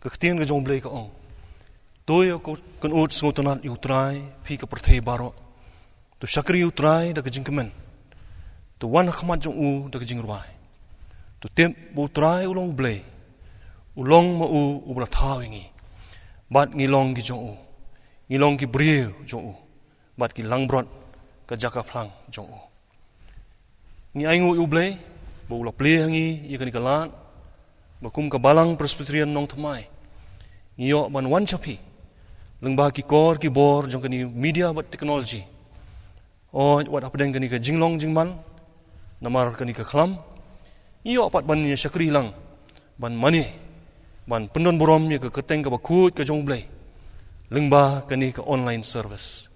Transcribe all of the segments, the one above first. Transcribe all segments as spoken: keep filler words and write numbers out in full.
Ka ktien ka jong U Blei ka ong, to ïa kynnoh sngewtynnad ïa U Trai, phi ka pyrthei baroh. To shakri ïa U Trai da ka jingkmen. To wan ha khmat jong U da ka jingrwai. To tip ba U Trai u long U Blei. U long ma u uba la thaw ïa ngi. Bad ngi long ki jong u. Ngi long ki briew jong u. Bad ki langbrot ka jaka phlang jong u. Ngi ainguh ïa U Blei ba u la plie ha ngi ïa kane ka lad, ba kum ka Balang Presbyterian Nongthymmai, ngi ïoh ban wan sha phi lyngba ki kor ki bor jong kane media bad technology. Oi, wat hapdeng kane ka jinglong jingman namar kane ka khlam, ngi ïoh pat ban ïa shakri lang, ban mane, ban pyndon burom ïa ka kyrteng kaba khuid ka jong U Blei lyngba kane ka online service,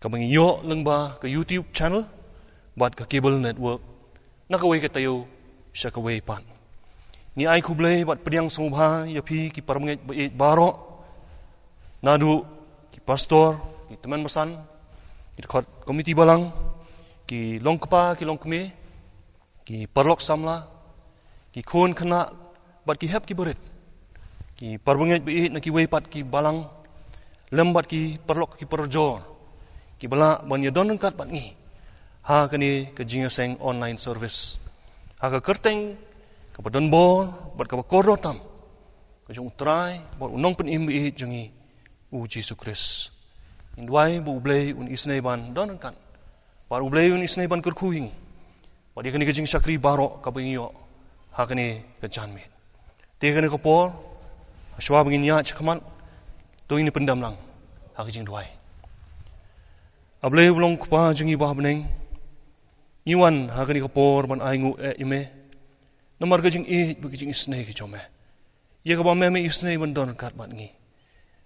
kaba ngi ïoh lyngba ka YouTube channel bad ka cable network, na kawei ka taïew sha kawei pat. Ngi ai khublei bad pdiang sngewbha ïa phi ki parabangeit ba ïeit baroh, naduh ki pastor, ki tymmen basan, ki dkhot komiti balang, ki longkpa ki longkmie, ki paralok samla, ki khun khynnah bad ki hep ki barit, ki parabangeit ba ïeit na kiwei pat ki balang, lem bad ki paralok ki parajor kiba lah ban ïadon ryngkat bad ngi ha kane ka jingïaseng online service, ha ka kyrteng kaba donbor bad kaba kordor tam ka jong U Trai bad U Nongpynim ba ïeit jong ngi, U Jisu Khrist. Ngin duwai ba U Blei un isynei ban don ryngkat, bad U Blei un isynei ban kyrkhu ïa ngi bad ïa kane ka jingshakri baroh kaba ngi ïoh ha kane ka janmiet. Te kane ka por, shuwa ba ngin ïaid shakhmat, to ngin pyndem lang ha ka jingduwai. A Blei uba long Kpa jong ngi ba ha bneng, ngi wan ha kane ka por ban ainguh ïa Me namar ka jingïeit bad ka jingisynei ka jong Me, ïa kaba Me, Me isynei ban don ryngkat bad ngi.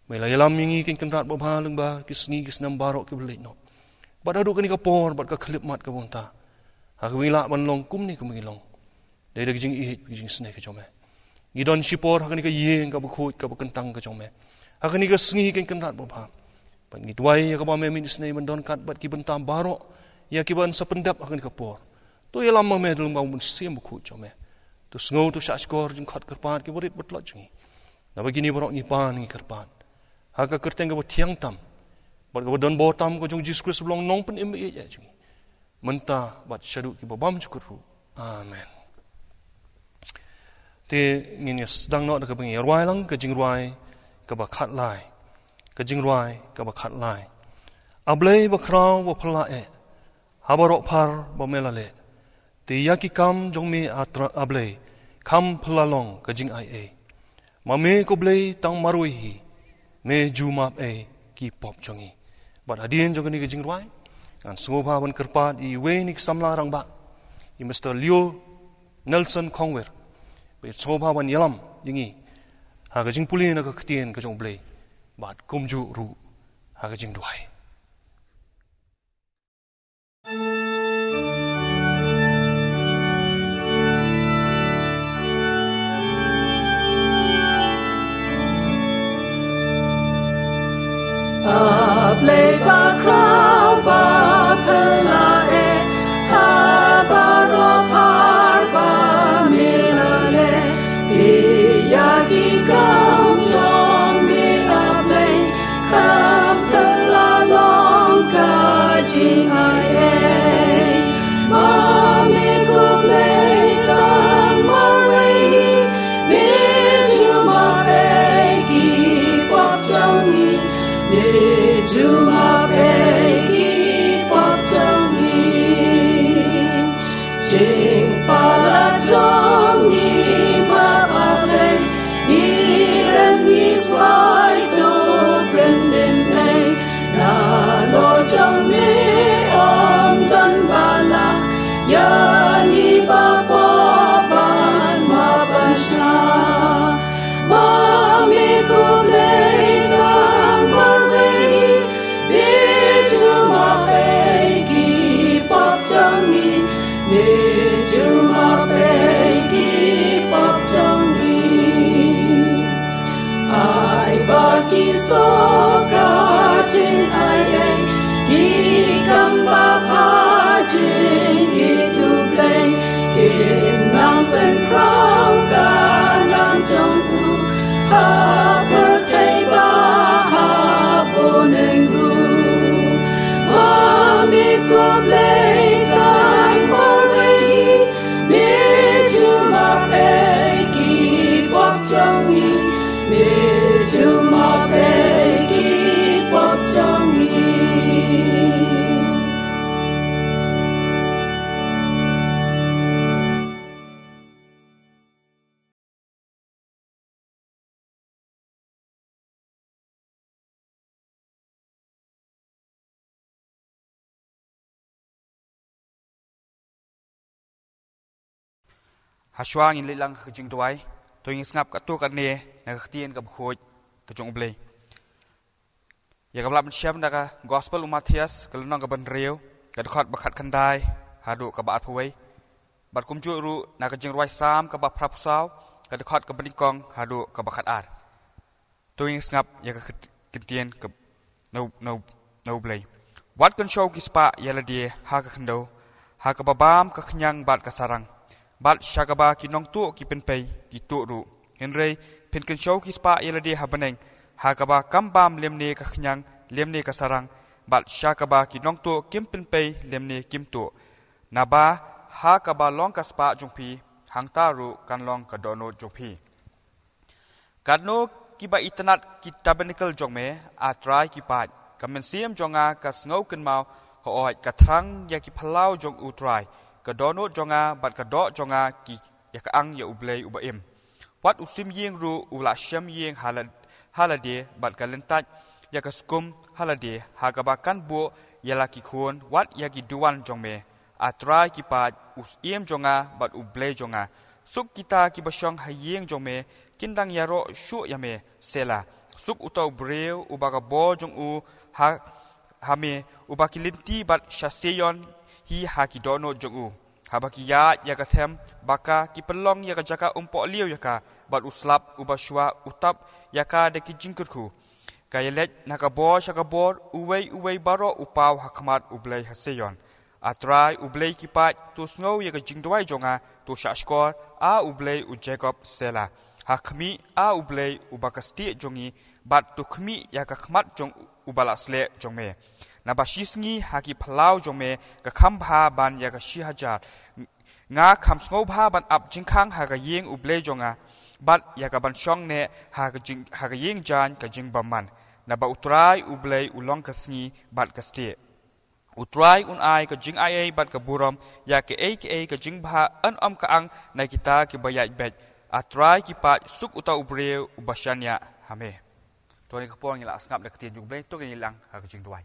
Me la ïalam ïa ngi, ko Kynrad babha, lyngba ki sngi ki snem baroh kiba la leit noh, bad haduh kane ka por bad ka khyllipmat kaba mynta, ha kaba ngi lah ban long kumne kumba ngi long, dei da ka jingïeit, ka jingisynei ka jong Me. Ngi don shipor ha kane ka ïing kaba khuid kaba kyntang ka jong Me, ha kane ka sngi, ko Kynrad babha, bad ngi duwai ïa kaba Me, Me isynei ban don ryngkat bad ki bynta baroh ïa kiban sa pyndep ha kane ka por. To ïalam ma Me da lyngba U Mynsiem Bakhuid jong Me. To sngew, to shahshkor jingkhot kyrpad kiba rit ba tlot jong ngi. Naba kine baroh ngi pan, ngi kyrpad ha ka kyrteng kaba thiang tam bad kaba donbor tam ka jong U Jisu Khrist uba long U Nongpynim ba ïeit jong ngi, mynta bad shaduh kiba bymjukut ruh. Amen. Te ngin ïa sdang noh da kaba ngi ïa rwai lang ka jingrwai kaba khatlai. Ka jingrwai kaba khatlai. A Blei bakhraw baphylla eh, ha baroh phar ba Me la leh, te ïa ki kam jong Me, A Trai, A Blei, kham phylla long ka jingaiei. Ma Me ko Blei tang marwei hi, Me ju map ei ki pop jong ngi. Bad hadien jong kane ka jingrwai, ngan sngewbha ban kyrpad ïa iwei na ki samla rangbah, i Mister Leo Nelson Khongwir, ba in sngewbha ban ïalam ïa ngi ha ka jingpule na ka Ktien ka jong U Blei, bad kumjuh ruh ha ka jingduwai. A Blei bakhraw baphylla eh, ha baroh phar ba Me la leh, te ïa ki kam jong Me, A Blei, kham phylla long ka jingaiei. Ma Me ko Blei tang marwei hi, Me ju map ei ki pop jong ngi, Me ju map ei ki pop jong ngi. Jingpalat jong ngi map, A Blei, ngi kren ngi sngewthuh, kren dei ei. Nalor jong Me ym don ba lah ïa ngi ba pop ban map ban shna. Ma Me ko Blei tang marwei hi, Me ju map ei ki pop jong ngi, Me ju map ei ki pop jong ngi. Ai ba ki soh ka jingaiei, ki kam babha jingïeit U Blei, kin nang pynkhraw ka nam jong U. Hashwa ngin leit lang ha ka jingduwai, to ngin sngap katto katne na ka ktien kaba khuid ka jong U Blei. Ïa kaba la ban shem na ka Gospel u Mathaios, ka lynnong kaba hynriew, ka dkhot ba khatkhyndai haduh kaba arphew wei. Bad kumjuh ruh na ka Jingrwai Salm kaba phra phew saw, ka dkhot kaba nyngkong haduh kaba khatar. To ngin sngap ïa ka kt-, ktien ka, na U, na U, na U Blei. Wat kynshew ki spah ïa lade ha ka khyndew, ha kaba bam ka khñiang bad ka sarang, bad sha kaba ki nongtuh ki pynpei, ki tuh ruh. Hynrei phin kynshew ki spah ïa lade ha bneng, ha kaba kam bam lymne ka khñiang lymne ka sarang, bad sha kaba ki nongtuh kim pynpei lymne kim tuh. Naba ha kaba long ka spah jong phi, hangta ruh kan long ka dohnud jong phi. Katno kiba itynnad ki tabernacle jong me, A Trai ki paid. Ka mynsiem jong nga ka sngew kynmaw, hooid, ka thrang ïa ki phyllaw jong U Trai. Ka dohnud jong nga bad ka doh jong nga ki ïa ka ang ïa U Blei uba im. Wat u sim ïing ruh u la shem ïing ha la, ha lade, bad ka lyntait ïa ka skum ha lade, ha kaba kan buh ïa la ki khun, wat ïa ki duwan jong me. A Trai ki paid, U Syiem jong nga bad U Blei jong nga. Suk kita kiba shong ha ïing jong me, kin dang ïaroh shuh ïa me. Sela. Suk uta u briew uba ka bor jong u ha, ha me, uba ki lynti bad sha Seion hi ha ki dohnud jong u. Haba ki ïaid ïa ka them baka, ki pynlong ïa ka jaka um pohliew ïa ka, bad u slap uba shuwa u tap ïa ka da ki jingkyrkhu. Ka ïaleit na ka bor sha ka bor, uwei uwei baroh u paw ha khmat U Blei ha Seion. A Trai U Blei ki paid, to sngew ïa ka jingduwai jong nga, to shahshkor, A U Blei u Jakob. Sela. Ha khmih, A U Blei uba ka stieh jong ngi, bad to khmih ïa ka khmat jong uba la sleh jong me. Naba shisngi ha ki phyllaw jong me, ka kham bha ban ïa ka shi hajar. Nga kham sngewbha ban ap jingkhang ha ka ïing U Blei jong nga, bad ïa kaban shong neh ha ka jing, ha ka ïing jaiñ ka jingbymman. Naba U Trai U Blei u long ka sngi bad ka stieh. U Trai un ai ka jingaiei bad ka burom ïa kaei kaei ka jingbha, yn ym ka ang na kita kiba ïaid beit. A Trai ki paid, suk uta u briew uba shaniah ha me. To ha kane ka por ngin la sngap da ka ktien jong U Blei, to ngin ïalang ha ka jingduwai.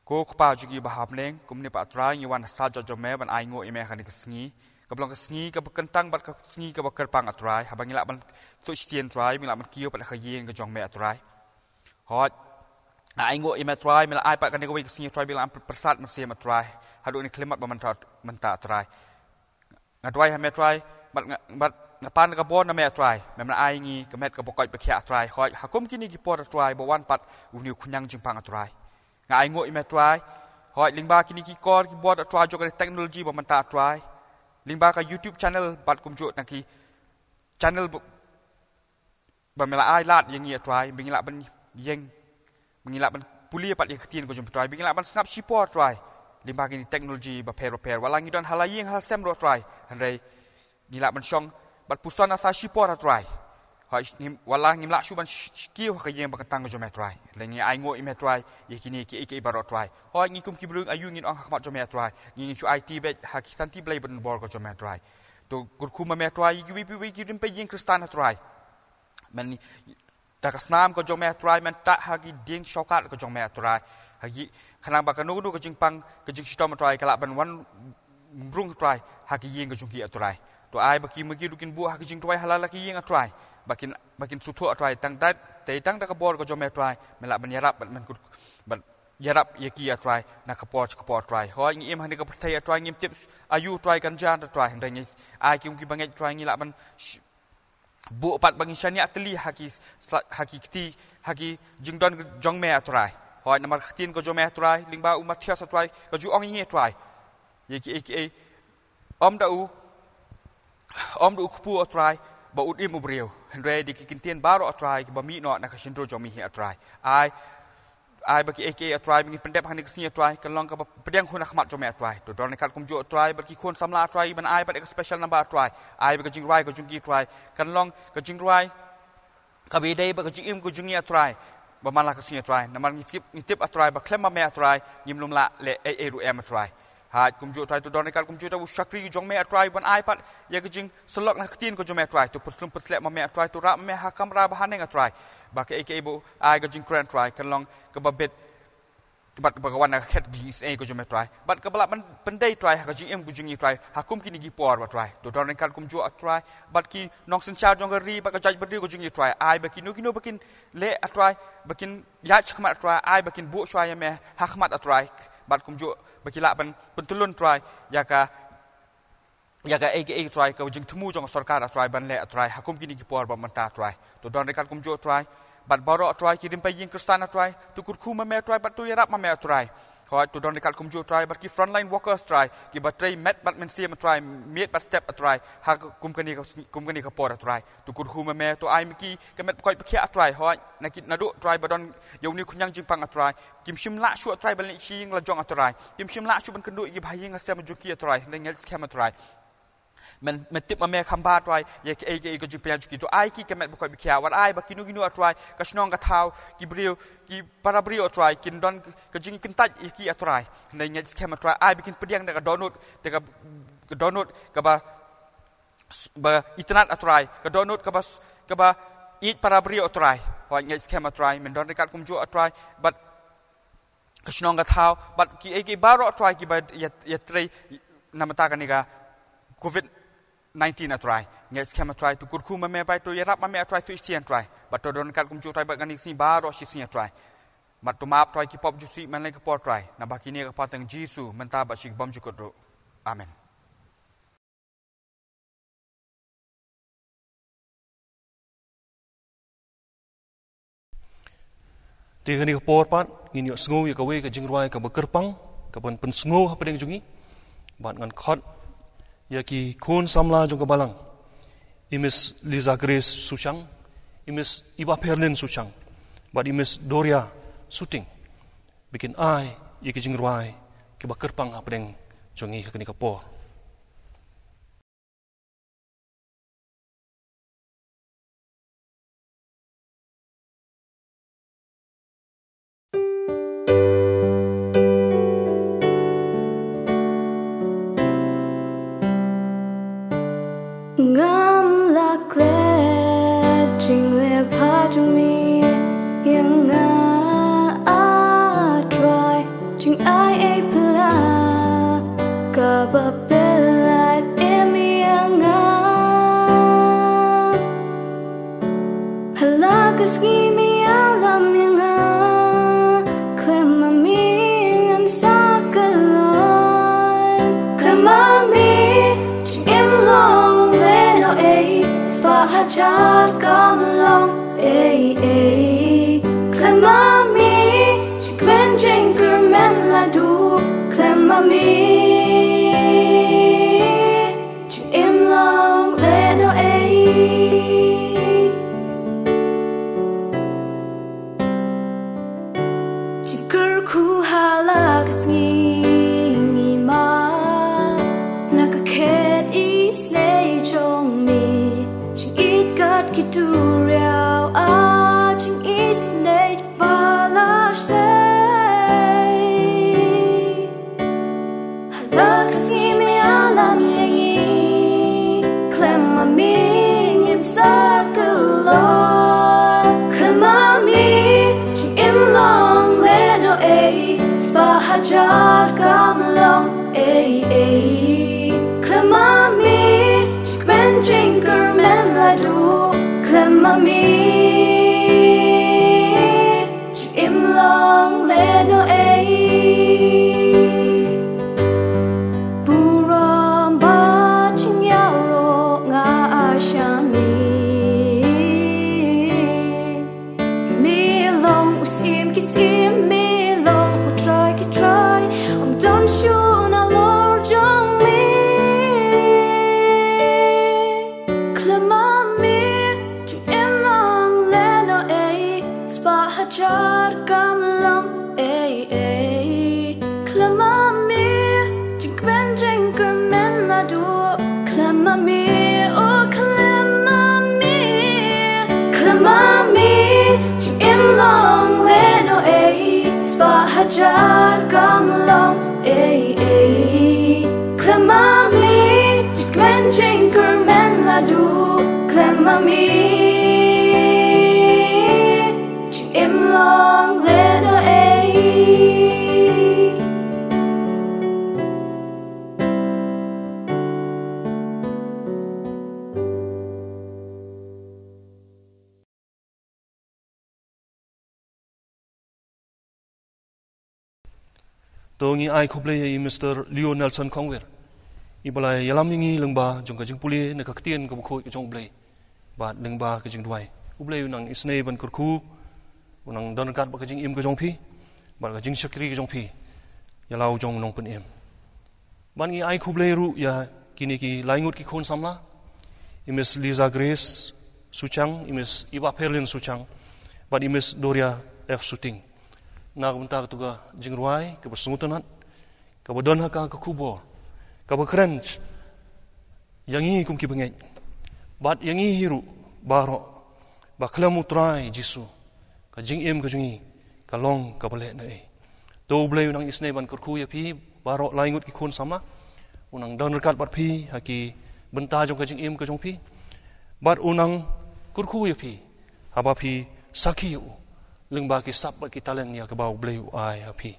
Ko Kpa jong ngi ba ha bneng, kumne pat A Trai ngi wan ha saitjot jong me ban ainguh ïa me ha kane ka sngi. Kaba long ka sngi kaba kyntang bad ka sngi kaba kyrpang, A Trai. Haba ngi lah ban tuh shisien, Trai, ngi lah ban kiew pat ha ka ïing ka jong me, A Trai. Hooid, nga ainguh ïa me, Trai, me la ai pat kane kawei ka sngi, Trai, ba ngi lah ban pyrsad mynsiem, A Trai, haduh kane ka khyllipmat ba mynta, mynta, A Trai. Nga duwai ha me, Trai, bad nga, bad nga pan ka bor na me, A Trai. Me, me la ai ngi ka met kaba koit ba khiah, A Trai. Hooid, ha kum kine ki por, A Trai, ba wan pat une u khñiang jingpang, A Trai. Nga ainguh ïa me, Trai. Hooid, lyngba kine ki kor ki bor, A Trai, jong ka technology ba mynta, A Trai. Lyngba ka YouTube channel bad kumjuh na ki channel ba, ba me la ai lad ïa ngi, A Trai, ba ngi lah ban ïeng, ba ngi lah ban pule pat ïa ka ktien ka jong me, Trai, ba ngi lah ban sngap shipor, Trai, lyngba kine ki technology bapher bapher. Wat la ngi don ha la ïing ha la sem ruh, Trai, hynrei ngi lah ban shong bad puson asa shipor, A Trai. Hooid, ngim, wat la ngim lah shuh ban sh-, sh-, kiew ha ka ïing ba kyntang ka jong me, Trai, hynrei ngi ainguh ïa me, Trai, ïa kine kiei kiei baroh, Trai. Hooid, ngi kum ki briew aïu ngin ong ha khmat jong me, Trai? Ngi, ngin shu aiti beit ha ki santi blei ba don bor ka jong me, Trai. To kyrkhu ma me, Trai, ïa kiwei kiwei ki rympei ïing Khristan, A Trai. Men, da ka snam ka jong me, A Trai, men tah ha ki dieng shortcut ka jong me, A Trai. Ha ki, khnang ba kano kano ka jingpang, ka jingshitom, A Trai, ka lah ban wan rung, A Trai, ha ki ïing ka jong ki, A Trai. To ai ba ki ma ki ruh kin buh ha ki jingduwai ha la la ki ïing, A Trai. Ba kin, ba kin sngewthuh, A Trai, tang da, tang da ka bor ka jong me, A Trai, me lah ban ïarap, ban, ban kut, ban ïarap ïa ki, A Trai, na ka por sha ka por, A Trai. Hooid, ngi im ha kane ka pyrthei, A Trai, ngim tip aïu, A Trai, kan jan, A Trai, hynrei ngi ai ki kum ki bangeit, A Trai, ngi lah ban sh-, buh pat ba ngin shaniah tylli ha ki sla-, ha ki kti, ha ki jingdon jong me, A Trai. Hooid, namar ka ktien ka jong me, A Trai, lyngba u Mathaios, A Trai, ka ju ong ïa ngi, A Trai, ïa kiei kiei, ym da u, ym da u kpu, A Trai, ba un im u briew, hynrei da ki ktien baroh, A Trai, kiba mih noh na ka shyntur jong me hi, A Trai. Ai, ai ba kiei kiei, A Trai, ba ngin pyndep ha kane ka sngi, A Trai, kan long kaba pdiang hun ha khmat jong me, A Trai. To don ryngkat kumjuh, A Trai, bad ki khun samla, A Trai, ban ai pat ïa ka special number, A Trai. Ai ba ka jingrwai ka jong ki, A Trai, kan long ka jingrwai kaba ïadei bad ka jingim ka jong ngi, A Trai, ba man la ka sngi, A Trai. Namar ngi tip, ngi tip, A Trai, ba khlem ma me, A Trai, ngim lum lah leh ei ei ruh em, A Trai. Hooid, kumjuh, A Trai, to don ryngkat kumjuh, A Trai, u shakri jong me, A Trai, ban ai pat ïa ka jingsyllok na ka ktien ka jong me, A Trai. To pyrslem pyrsleh ma me, A Trai, to rah ma me ha kamra bahaneng, A Trai. Ba kaei kaei ba u ai ka jingkren, A Trai, kan long kaba bit, bad ba ka wan na ka khet ka jingisynei ka jong me Trai, bad kaba lah ban pyndei Trai ha ka jingim ka jong ngi Trai, ha kum kine ki por ba Trai. To don ryngkat kumjuh Trai bad ki nongsynshar jong ka ri bad ka jaitbynriew ka jong ngi Trai, ai ba kino kino ba kin leh Trai, ba kin ïaid shakhmat Trai, ai ba kin buh shuwa ïa me ha khmat Trai, bad kumjuh ba ki lah ban pyntyllun Trai ïa ka ïa kaei kaei Trai, ka jingthmu jong ka sorkar Trai ban leh Trai ha kum kine ki por ba mynta Trai. To don ryngkat kumjuh Trai bad baroh Trai ki rympei ïing Khristan Trai, to kyrkhu ma me Trai bad to ïarap ma me Trai. Hooid, to don ryngkat kumjuh Trai bad ki frontline workers Trai, kiba trei met bad mynsiem Trai, miet bad step Trai ha kum kane ka, kum kane ka por Trai. To kyrkhu ma me, to ai ma ki ka met ba koit ba khiah Trai. Hooid, na ki naduh Trai ba don ïa une u khñiang jingpang Trai, kim shym lah shuh Trai ban leit sha ïing la jong Trai, kim shym lah shuh ban kynduh ïa ki bahaïing hasem jong ki Trai, hynrei ngeit skhem Trai, men, men tip ma me kham bha Trai ïa kaei kaei ka jingpynïaid jong ki. To ai ki ka met ba koit ba khiah, wat ai ba kino kino Trai, ka shnong ka thaw, ki briew, ki para briew Trai, kin don ka jingkyntait ïa ki Trai, hynrei ngeit skhem Trai, ai ba kin pdiang da ka dohnud, da ka, ka dohnud kaba, ba itynnad Trai, ka dohnud kaba, kaba ïeit para briew Trai. Hooid, ngeit skhem Trai, men don ryngkat kumjuh Trai bad ka shnong ka thaw bad kiei kiei baroh Trai kiba ïa, ïatrei na bynta kane ka covid nineteen Trai. Ngeit skhem Trai, to kyrkhu ma me bad to ïarap ma me Trai, to isih Trai, bad to don ryngkat kumjuh Trai bad kane ka sngi baroh shi sngi Trai. Bad to map Trai ki pop jong ngi man la ka por Trai. Naba kine ka pan tang Jisu mynta bad shi kynjah bymjukut ruh. Amen. Te kane ka por pat ngin ïohsngew ïa kawei ka jingrwai kaba kyrpang, kaban pynsngew hapdeng jong ngi. Bad ngan khot ïa ki khun samla jong ka balang, i Miss Liza Grace Suchang, i Miss Iba Perlin Suchang, bad i Miss Doria Suting, ba kin ai ïa ki jingrwai kiba kyrpang hapdeng jong ngi ha kane ka por. Ngam lah klet jingleh bha jong me ïa nga, ah Trai, jingai ei pla kaba pynlait im ïa nga. Ha la ka sngi me ïalam ïa nga, khlem ma me ngan sa kyllon. Khlem ma me jingim long lehnohei, spah hajar kam long ei ei. Khlem ma me jingkmen jingkyrmen la duh. Khlem ma me jingim long lehnohei. Jingkyrkhu ha la ka sngi ngi mad na ka khet isynei jong me. Jingïeit kat ki duriaw, ah jingisynei ba la shlei. Ha la ka sngi me ïalam ïa ngi, khlem ma me ngin sa kyllon. Khlem ma me jingim long lehnohei, spah hajar kam long ei ei. Khlem ma me jingkmen jingkyrmen la duh. Khlem ma me jingim long lehnohei. Burom bad jingïaroh nga ai sha me. Me long u syiem ki syiem, me long u Trai ki trai, ym don shuh nalor jong me. Khlem ma me jingim long lehnohei, spah hajar kam long ei ei. Khlem ma me jingkmen jingkyrmen la duh. Khlem ma me, oh khlem ma me. Khlem ma me jingim long lehnohei, spah hajar kam long ei ei. Khlem ma me jingkmen jingkyrmen la duh. Khlem ma me jingim long lehnohei. To ngi ai khublei ïa i Mister Leo Nelson Khongwir, iba la ïalam ïa ngi lyngba jong ka jingpule na ka ktien kaba khuid ka jong U Blei bad lyngba ka jingduwai. U Blei un nang isynei ban kyrkhu, un nang don ryngkat bad ka jingim ka jong phi bad ka jingshakri ka jong phi ïa la u jong u nongpynim. Bad ngi ai khublei ruh ïa kine ki lai ngut ki khun samla, i Miss Lisa Grace Suchang, i Miss Iba Perlin Suchang bad i Miss Doria F Suting, na ka bynta katu ka jingrwai kaba sngewtynnat, kaba don ha ka ka khubor kaba kren ïa ngi kum ki bangeit bad ïa ngi hi ruh baroh, ba khlem U Trai Jisu ka jingim ka jong ngi ka long kaba leh na ei. To U Blei un nang isynei ban kyrkhu ïa phi baroh lai ngut ki khun samla, un nang don ryngkat bad phi ha ki bynta jong ka jingim ka jong phi bad un nang kyrkhu ïa phi haba phi sakhi ïa u lyngba ki sap bad ki talent ïa kaba U Blei u ai ha phi.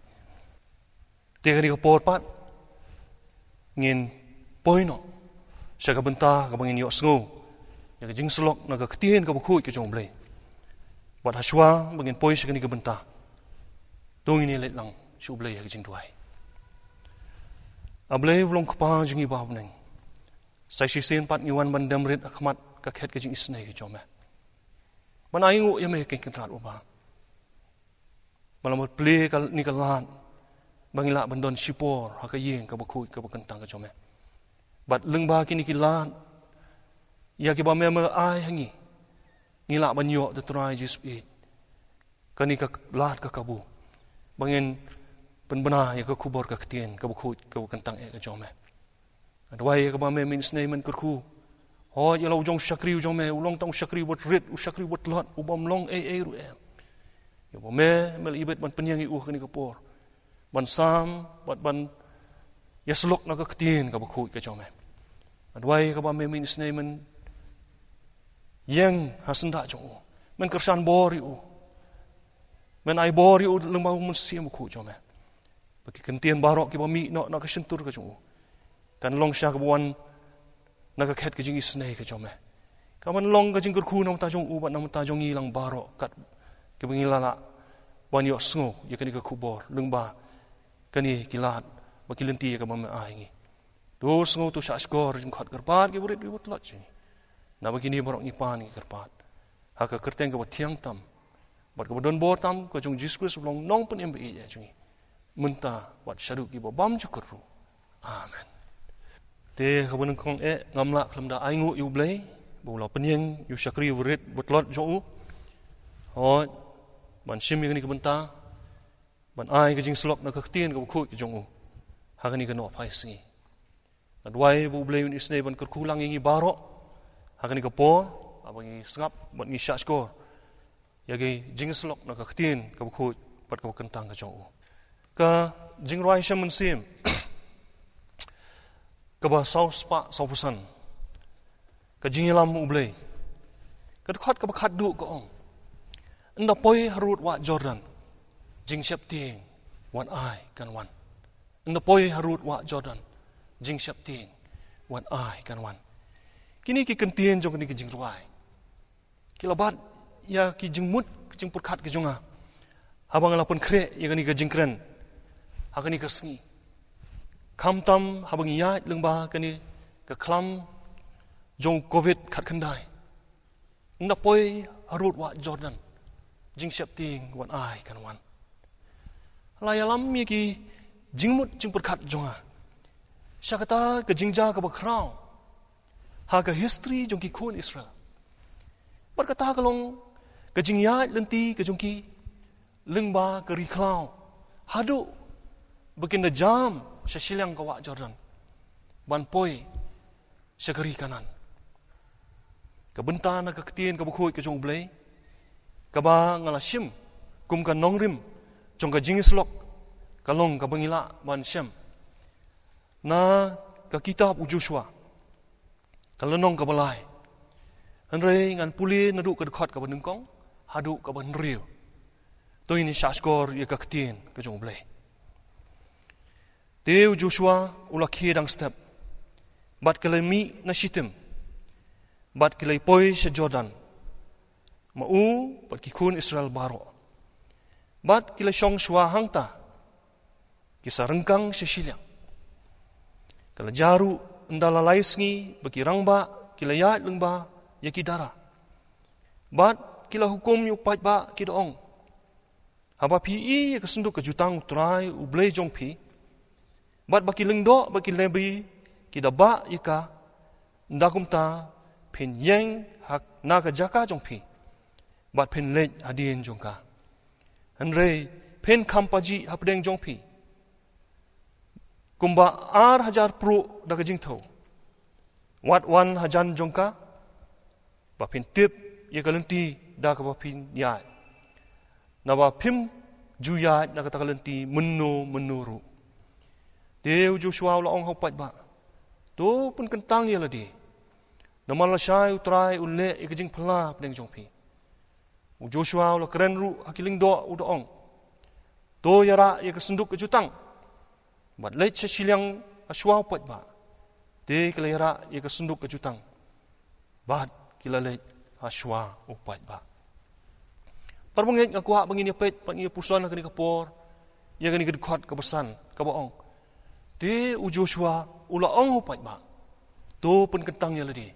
Te kane ka por pat ngin poi noh sha ka bynta kaba ngin ïohsngew ïa ka jingsyllok na ka ktien kaba khuid ka jong U Blei. Bad hashwa ba ngin poi sha kane ka bynta, to ngin ïa leit lang sha U Blei ha ka jingduwai. A Blei ba long Kpa jong ngi ba ha bneng, sa shisien pat ngi wan ban dem rit ha khmat ka khet ka jingisynei ka jong me, ban ainguh ïa me King Kynrad uba ba la mut plie kane ka lad ba ngi lah ban don shipor ha ka ïing kaba khuid kaba kyntang ka jong me. Bad lyngba kine ki lad ïa kiba me me ai ha ngi, ngi lah ban ïoh, te Trai Jisu, ïeit kane ka lad ka kabu ba ngin pynbna ïa ka khubor ka ktien kaba khuid kaba kyntang eh ka jong me. Nga duwai ïa kaba me, men isynei men kyrkhu. Hooid, ïa la u jong u shakri u jong me, u long tang u shakri uba rit, u shakri uba tlot, u bym long ei ei ruh em. Ïa uba me, me la ibit ban pynïeng ïa u ha kane ka por ban sam bad ban ïasyllok na ka ktien kaba khuid ka jong me. Nga duwai ïa kaba me, men isynei men ïeng ha syndah jong u, men kyrshan bor ïa u, men ai bor ïa u lyngba u Mynsiem Bakhuid jong me. Ba ki ktien baroh kiba mih noh na ka shyntur ka jong u kan long sha kaba wan na ka khet ka jingisynei ka jong me, kaban long ka jingkyrkhu na ka bynta jong u bad na ka bynta jong ngi lang baroh, kat kiba ngi la lah ban ïohsngew ïa kane ka khubor lyngba kine ki lad bad ki lynti ïa kaba me ai ngi. To sngew, to shahshkor, jingkhot kyrpad kiba rit kiba tlot jong ngi. Naba kine baroh ngi pan ngi kyrpad ha ka kyrteng kaba thiang tam bad kaba don bor tam ka jong Jisu Khrist uba long Nongpynim ba ïeit jong ngi, mynta bad shaduh kiba bymjukut ruh. Amen. Te kaba nyngkong eh, ngam lah khlem da ainguh ïa U Blei ba u la pynïeng ïa u shakri uba rit uba tlot jong u, hooid, ban shim ïa kane ka bynta ban ai ka jingsyllok na ka ktien kaba khuid ka jong u ha kane ka nohphai sngi. Nga duwai ba U Blei un isynei ban kyrkhu lang ïa ngi baroh ha kane ka por, haba ngi sngap bad ngi shahshkor ïa ka jingsyllok na ka ktien kaba khuid bad kaba kyntang ka jong u. Ka Jingrwai Shem Mynsiem kaba saw spah saw phew san, ka Jingïalam U Blei, ka dkhot kaba khatduh ka ong: Ynda poi harud wah Jordan, jingsheptieng wat ai kan wan. Ynda poi harud wah Jordan, jingsheptieng wat ai kan wan. Kine ki kyntien jong kane ka jingrwai ki la bat ïa ki jingmut, ki jingpyrkhat ki jong nga haba nga la pynkhreh ïa kane ka jingkren ha kane ka sngi, khamtam haba ngi ïaid lyngba kane ka khlam jong u Covid khatkhyndai. Ynda poi harud wah Jordan, jingsheptieng wat ai kan wan. La ïalam ïa ki jingmut jingpyrkhat jong nga sha kata ka jingjia kaba khraw ha ka history jong ki khun Israel. Bad kata ka long ka jingïaid lynti ka jong ki lyngba ka ri khlaw, haduh ba kin da jam sha shiliang ka wah Jordan ban poi sha ka ri Kanaan. Ka bynta na ka ktien kaba khuid ka jong U Blei kaba nga la shim kum ka nongrim jong ka jingïasyllok ka long kaba ngi lah ban shem na ka kitab u Joshua, ka lynnong kaba lai. Hynrei ngan pule naduh ka dkhot kaba nyngkong haduh kaba hynriew. To ngin ïa shahshkor ïa ka ktien ka jong U Blei. Te u Joshua u la khie dang step bad ki la mih na Shittim bad ki la poi sha Jordan, ma u bad ki khun Israel baroh. Bad ki la shong shuwa hangta Ki sa ryngkang sha shiliang. Ka la jia ruh ynda la lai sngi ba ki rangbah ki la ïaid lyngba ïa ki dara. Bad ki la hukum ïa u paidbah, ki da ong, haba phi ïohi ïa ka synduk ka jutang U Trai U Blei jong phi, bad ba ki lyngdoh bad ki Lebi ki da bah ïa ka, ynda kumta phin ïeng ha na ka jaka jong phi, bad phin leit hadien jong ka. Hynrei phin kham pajih hapdeng jong phi kumba ar hajar pruh da ka jingthew. Wat wan hajan jong ka, ba phin tip ïa ka lynti da kaba phin ïaid, naba phim ju ïaid na kata ka lynti mynno mynno ruh. Te u Joshua u la ong ha u paidbah, to pynkyntang ïa lade, namar lashai U Trai un leh ïa ka jingphylla hapdeng jong phi. U Joshua u la kren ruh ha ki lyngdoh, u da ong, to ïarah ïa ka synduk ka jutang, bad leit sha shiliang ha shuwa u paidbah. Te ki la ïarah ïa ka synduk ka jutang, bad ki la leit ha shuwa u paidbah. Para bangeit, nga kwah ba ngin ïa peit, ba ngin ïa puson ha kane ka por ïa kane ka dkhot kaba san, kaba ong, te u Joshua u la ong ha u paidbah, to pynkyntang ïa lade,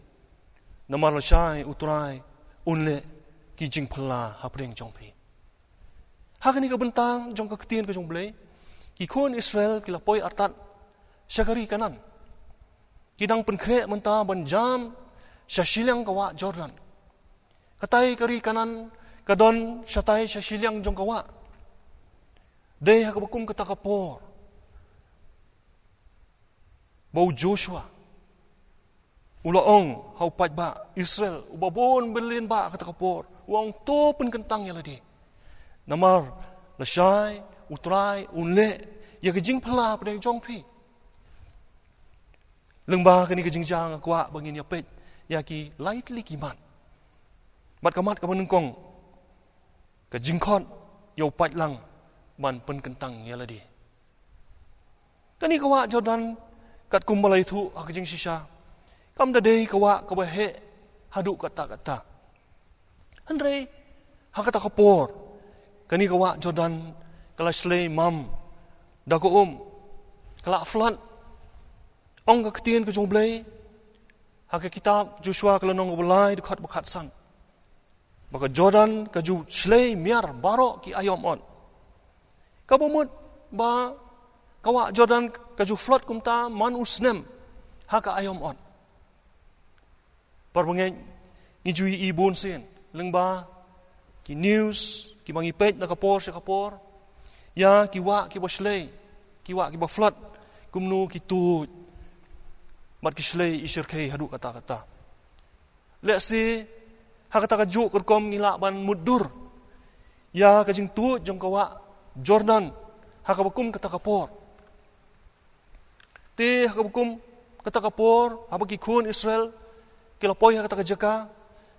namar lashai U Trai un leh ki jingphylla hapdeng jong phi. Ha kane ka bynta jong ka ktien ka jong U Blei, ki khun Israel ki la poi artat sha ka ri Kanaan. Ki dang pynkhreh mynta ban jam sha shiliang ka wah Jordan. Katai ka ri Kanaan ka don shatai sha shiliang jong ka wah. Dei ha kaba kum kata ka por ba u Joshua u la ong ha u paidbah Israel uba bun byllian bah kata ka por, u ong, to pynkyntang ïa lade, namar lashai U Trai un leh ïa ka jingphylla hapdeng jong phi. Lyngba kane ka jingjia nga kwah ba ngin ïa peit ïa ki lai tylli ki mat. Mat ka mat kaba nyngkong, ka jingkhot ïa u paidlang ban pynkyntang ïa lade. Kane ka wah Jordan, katkum ba la ïathuh ha ka jingshisha, kam da dei ka wah kaba heh haduh katta katta. Hynrei ha kata ka por, kane ka wah Jordan ka la shlei mam da ka um, ka la flood. Ong ka ktien ka jong U Blei ha ka kitab Joshua ka lynnong kaba lai, dkhot ba khatsan, ba ka Jordan ka ju shlei miar baroh ki aiom ot. Kaba mut ba ka wah Jordan ka ju flood kumta man u snem ha ka aiom ot. Para bangeit, ngi ju ïohi bun sien lyngba ki news kiba ngi peit na ka por sha ka por, ïa ki wah kiba shlei, ki wah kiba flood, kumno ki tuid bad ki shlei i shyrkhei haduh katta katta. Lehse ha kata kajuh ka rukom ngi lah ban mutdur ïa ka jingtuid jong ka wah Jordan ha kaba kum kata ka por. Te ha kaba kum kata ka por, haba ki khun Israel ki la poi ha kata ka jaka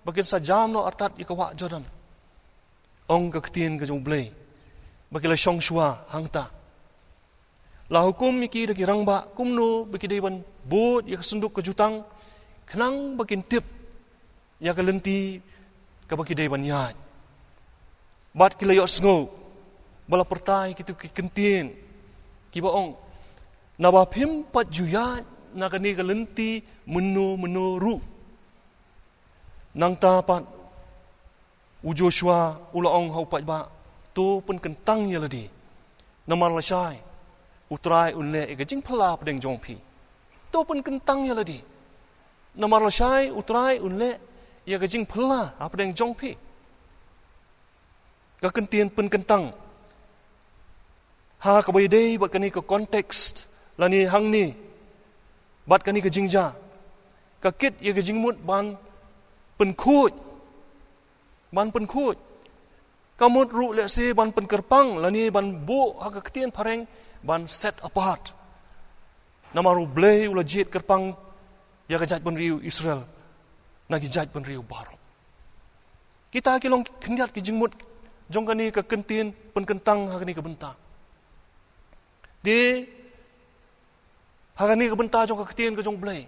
ba kin sa jam noh artat ïa ka wah Jordan, ong ka ktien ka jong U Blei ba ki la shong shuwa hangta. La hukum ïa ki da ki rangbah kumno ba ki dei ban bud ïa ka synduk ka jutang, khnang ba kin tip ïa ka lynti kaba ki dei ban ïaid. Bad ki la ïohsngew ba la pyrta ïa kitu ki kyntien kiba ong, naba phim pat ju ïaid na kane ka lynti mynno mynno ruh. Nangta pat u Joshua u la ong ha u paidbah, to pynkyntang ïa lade, namar lashai U Trai un leh ïa ka jingphylla hapdeng jong phi. To pynkyntang ïa lade, namar lashai U Trai un leh ïa ka jingphylla hapdeng jong phi. Ka kyntien pynkyntang ha kaba ïadei bad kane ka context lane hangne bad kane ka jingjia, ka kit ïa ka jingmut ban pynkhuid, ban pynkhuid. Ka mut ruh lehse ban pynkyrpang lane ban buh ha ka ktien phareng ban set apart. Namar U Blei u la jied kyrpang ïa ka jaitbynriew Israel na ki jaitbynriew baroh. Kita ki long khyndiat ki jingmut jong kane ka kyntien pynkyntang ha kane ka bynta. Te ha kane ka bynta jong ka ktien ka jong U Blei,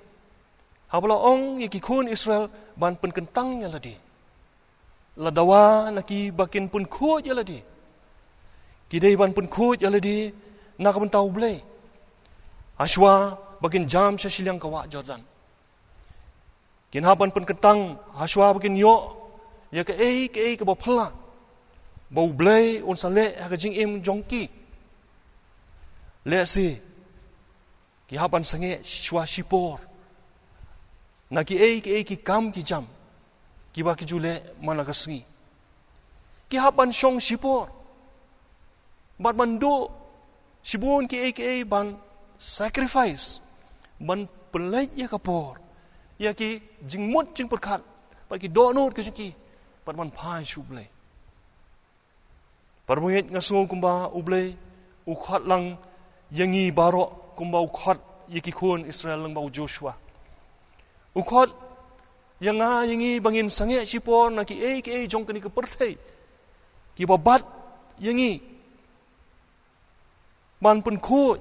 haba la ong ïa ki khun Israel ban pynkyntang ïa lade, la dawa na ki ba kin pynkhuid ïa lade. Ki dei ban pynkhuid ïa lade na ka bynta U Blei. Hashwa ba kin jam sha shiliang ka wah Jordan, kin hap ban pynkyntang hashwa ba kin ïoh ïa kaei kaei kaba phylla ba U Blei un sa leh ha ka jingim jong ki. Lehse ki hap ban sangeh shwa shipor na kiei kiei ki kam ki jam kiba ki ju leh man la ka sngi. Ki hap ban shong shipor bad ban duh shibun kiei kiei, ban sacrifice, ban pynleit ïa ka por, ïa ki jingmut jingpyrkhat bad ki dohnud ka jong ki, bad ban phai sha U Blei. Para bangeit, nga sngew kumba U Blei u khot lang ïa ngi baroh kumba u khot ïa ki khun Israel lyngba u Joshua. U khot ïa nga ïa ngi ba ngin sangeh shipor na kiei kiei jong kane ka pyrthei kiba bat ïa ngi ban pynkhuid,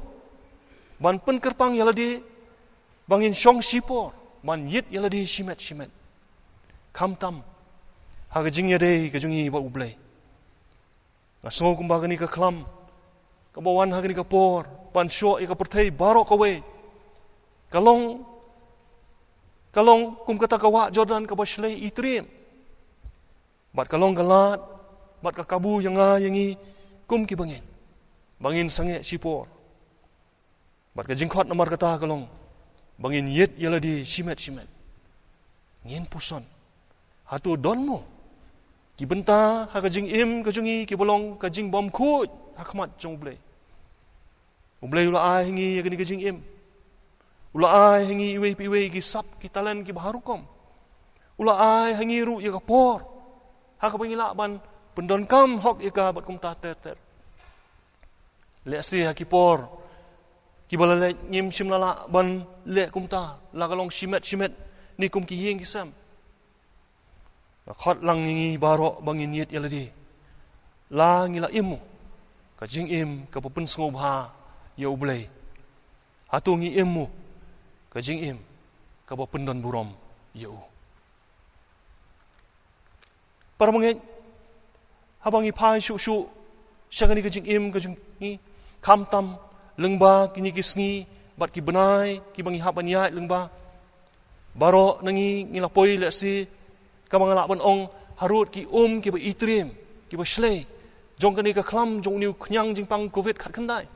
ban pynkyrpang ïa lade, ba ngin shong shipor, ban ïit ïa lade shimet shimet, khamtam ha ka jingïadei ka jong ngi bad U Blei. Nga sngew kumba kane ka khlam kaba wan ha kane ka por ban shoh ïa ka pyrthei baroh kawei ka long, ka long kum kata ka wah Jordan kaba shlei itriem. Bad ka long ka lad bad ka kabu ïa nga ïa ngi kum ki bangeit ba ngin sangeh shipor. Bad ka jingkhot namar kata ka long ba ngin ïit ïa lade shimet shimet. Ngin puson, hato don mo ki bynta ha ka jingim ka jong ngi kiba long ka jingbymkhuid ha khmat jong U Blei? U Blei u la ai ha ngi ïa kane ka jingim. U la ai ha ngi iwei pa iwei ki sap ki talent kiba har rukom. U la ai ha ngi ruh ïa ka por ha kaba ngi lah ban pyndonkam hok ïa ka bad kumta ter ter. Lehse ha ki por kiba la leit ngim shym la lah ban leh kumta, la ka long shimet shimet ne kum ki ïing ki sem. Nga khot lang ïa ngi baroh ba ngin ïit ïa lade. La ngi la im mo ka jingim kaba pynsngewbha ïa U Blei? Hato ngi im mo ka jingim kaba pyndonburom ïa u? Para bangeit, haba ngi phai shuh shuh sha kane ka jingim ka jong ngi, khamtam lyngba kine ki sngi bad ki bnai kiba ngi hap ban ïaid lyngba, baroh na ngi ngi la poi lehse, kaba nga lah ban ong, harud ki um kiba itriem, kiba shlei jong kane ka khlam jong une u khñiang jingpang Covid khatkhyndai.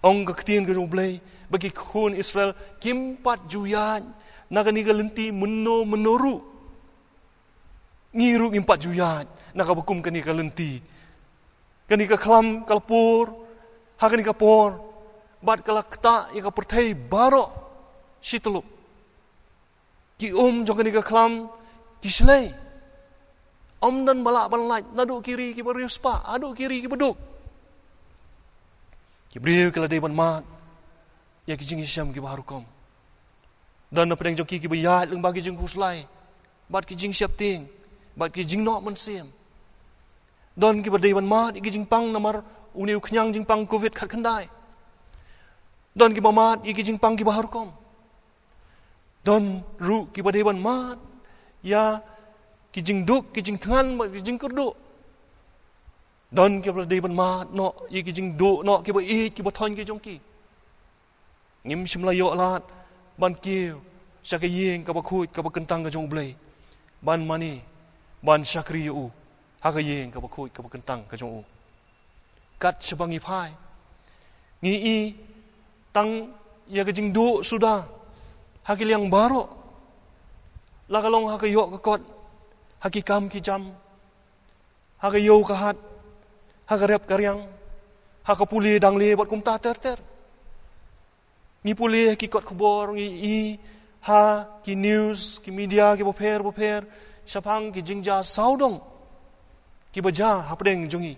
Ong ka ktien ka jong U Blei ba ki khun Israel kim pat ju ïaid na kane ka lynti mynno mynno ruh. Ngi ruh ngim pat ju ïaid na kaba kum kane ka lynti. Kane ka khlam ka la pur ha kane ka por bad ka la ktah ïa ka pyrthei baroh shi tyllup. Ki um jong kane ka khlam ki shlei. Ym don ba lah ban lait naduh ki ri kiba riewspah haduh ki ri kiba duk. Ki briew ki la dei ban mad ïa ki jingïashem kiba har rukom. Don na pdeng jong ki kiba ïaid lyngba ki jingkhuslai bad ki jingsheptieng bad ki jingnoh mynsiem. Don kiba dei ban mad ïa ki jingpang namar une u khñiang jingpang Covid khatkhyndai. Don kiba mad ïa ki jingpang kiba har rukom. Don ruh kiba dei ban mad ïa ki jingduk ki jingthngan bad ki jingkyrduh. Don kiba dei ban mad noh ïa ki jingduh noh kiba ïeit kiba thoiñ ki jong ki. Ngim shym la ïoh lad ban kiew sha ka ïing kaba khuid kaba kyntang ka jong U Blei, ban mane, ban shakri ïa u ha ka ïing kaba khuid kaba kyntang ka jong u. Kat shaba ngi phai, ngi i tang ïa ka jingduh suda ha ki liang baroh, la ka long ha ka ïoh ka kot, ha ki kam ki jam, ha ka ïew ka hat, ha ka rep ka riang, ha ka pule dangle bad kumta ter ter. Ngi pule ha ki kot khubor, ngi i ha ki news, ki media kiba pher ba pher shaphang ki jingjia sawdong kiba jia hapdeng jong ngi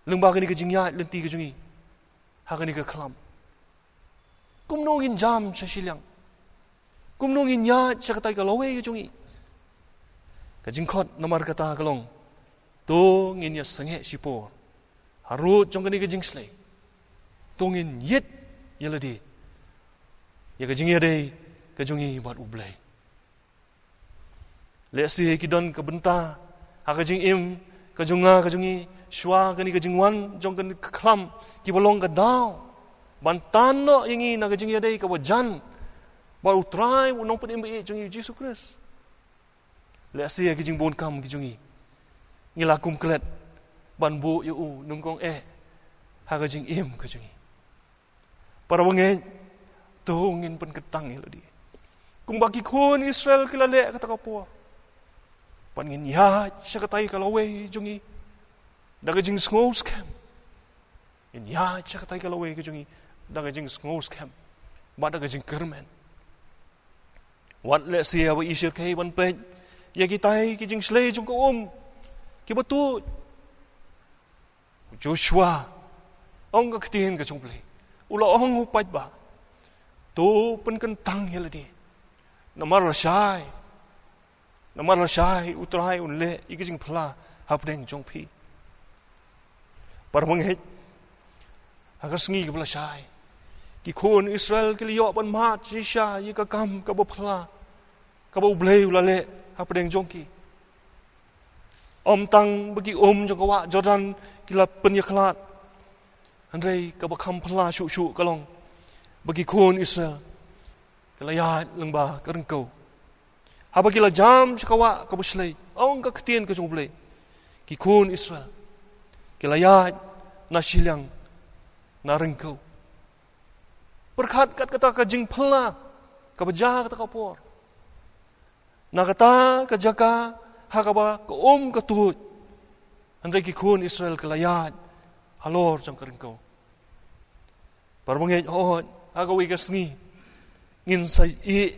lyngba kane ka jingïaid lynti ka jong ngi ha kane ka khlam. Kumno ngin jam sha shiliang? Kumno ngin ïaid sha katei ka lawei ka jong ngi? Ka jingkhot namar kata ka long, to ngin ïa sangeh shipor harud jong kane ka jingshlei. To ngin ïit ïa lade ïa ka jingïadei ka jong ngi bad U Blei. Lehse ki don ka bynta ha ka jingim ka jong nga ka jong ngi Shuwa kane ka jingwan jong kane ka khlam, kiba long ka daw ban tan noh ïa ngi na ka jingïadei kaba jan bad U Trai, U Nongpynim ba ïeit jong ngi, U Jisu Khrist. Lehse ïa ki jingbun kam ki jong ngi, ngi la kum klet ban buh ïa U nyngkong eh ha ka jingim ka jong ngi. Para bangeit, to ngin pynkyntang ïa lade, kumba ki khun Israel ki la leh kata ka por. Ban ngin ïaid sha katei ka lawei jong ngi da ka jingsngewskhem. Ngin ïaid sha katei ka lawei ka jong ngi da ka jingsngewskhem bad da ka jingkyrmen. Wat lehse ïa ba i shyrkhei ban peit ïa kitai ki jingshlei jong ka um kiba tuid, U Joshua, ong ka ktien ka jong U Blei, u la ong, u paidbah, to pynkyntang ïa lade. Namar lashai, namar lashai U Trai un leh ïa ki jingphla hapdeng jong phi. Para bangeit, ha ka sngi kaba lashai, ki khun Israel ki la ïoh ban mad shisha ïa ka kam kaba phla kaba U Blei u la leh hapdeng jong ki. Ym tang ba ki um jong ka wah Jordan ki la pynïakhlad, hynrei kaba kham phla shuh shuh ka long ba ki khun Israel ki la ïaid lyngba ka ryngkew. Haba ki la jam sha ka wah kaba shlei, ong ka ktien ka jong U Blei, ki khun Israel ki la ïaid na shiliang, na ryngkew. Pyrkhat kat kata ka jingphla kaba jia kata ka por. Na kata ka jaka ha kaba ka um ka tuid, hynrei ki khun Israel ki la ïaid halor jong ka ryngkew. Para bangeit, hooid, ha kawei ka sngi ngin sa ïeh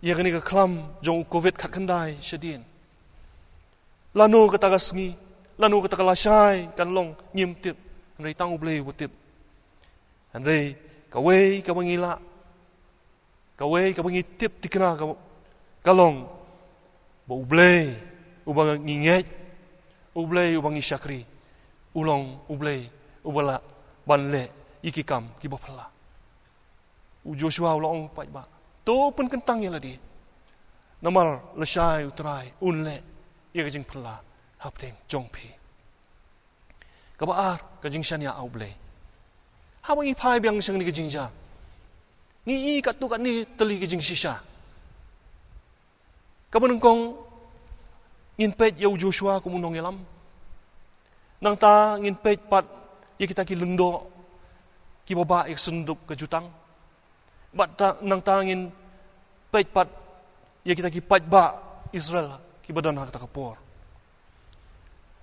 ïa kane ka khlam jong u Covid khatkhyndai shadien. Lano kata ka sngi, lano kata ka lashai kan long, ngim tip, hynrei tang U Blei uba tip. Hynrei kawei kaba ngi lah, kawei kaba ngi tip thikna ka, ka long ba U Blei uba ngi ngeit, U Blei uba ngi shakri, u long U Blei uba lah ban leh ïa ki kam kiba phla. U Joshua u la ong, paidbah, to pynkyntang ïa lade. Namar lashai U Trai un leh ïa ka jingphla hapdeng jong phi. Kaba ar, ka jingshaniah ha U Blei. Haba ngi phai biang sha kane ka jingjia, ngi i katto katne tylli ka jingshisha. Kaba nyngkong, ngin peit ïa u Joshua kum u nongïalam. Nangta ngin peit pat ïa kita ki lyngdoh kiba bah ïa ka synduk ka jutang. Bad ta, nangta ngin peit pat ïa kita ki paidbah Israel kiba don ha kata ka por.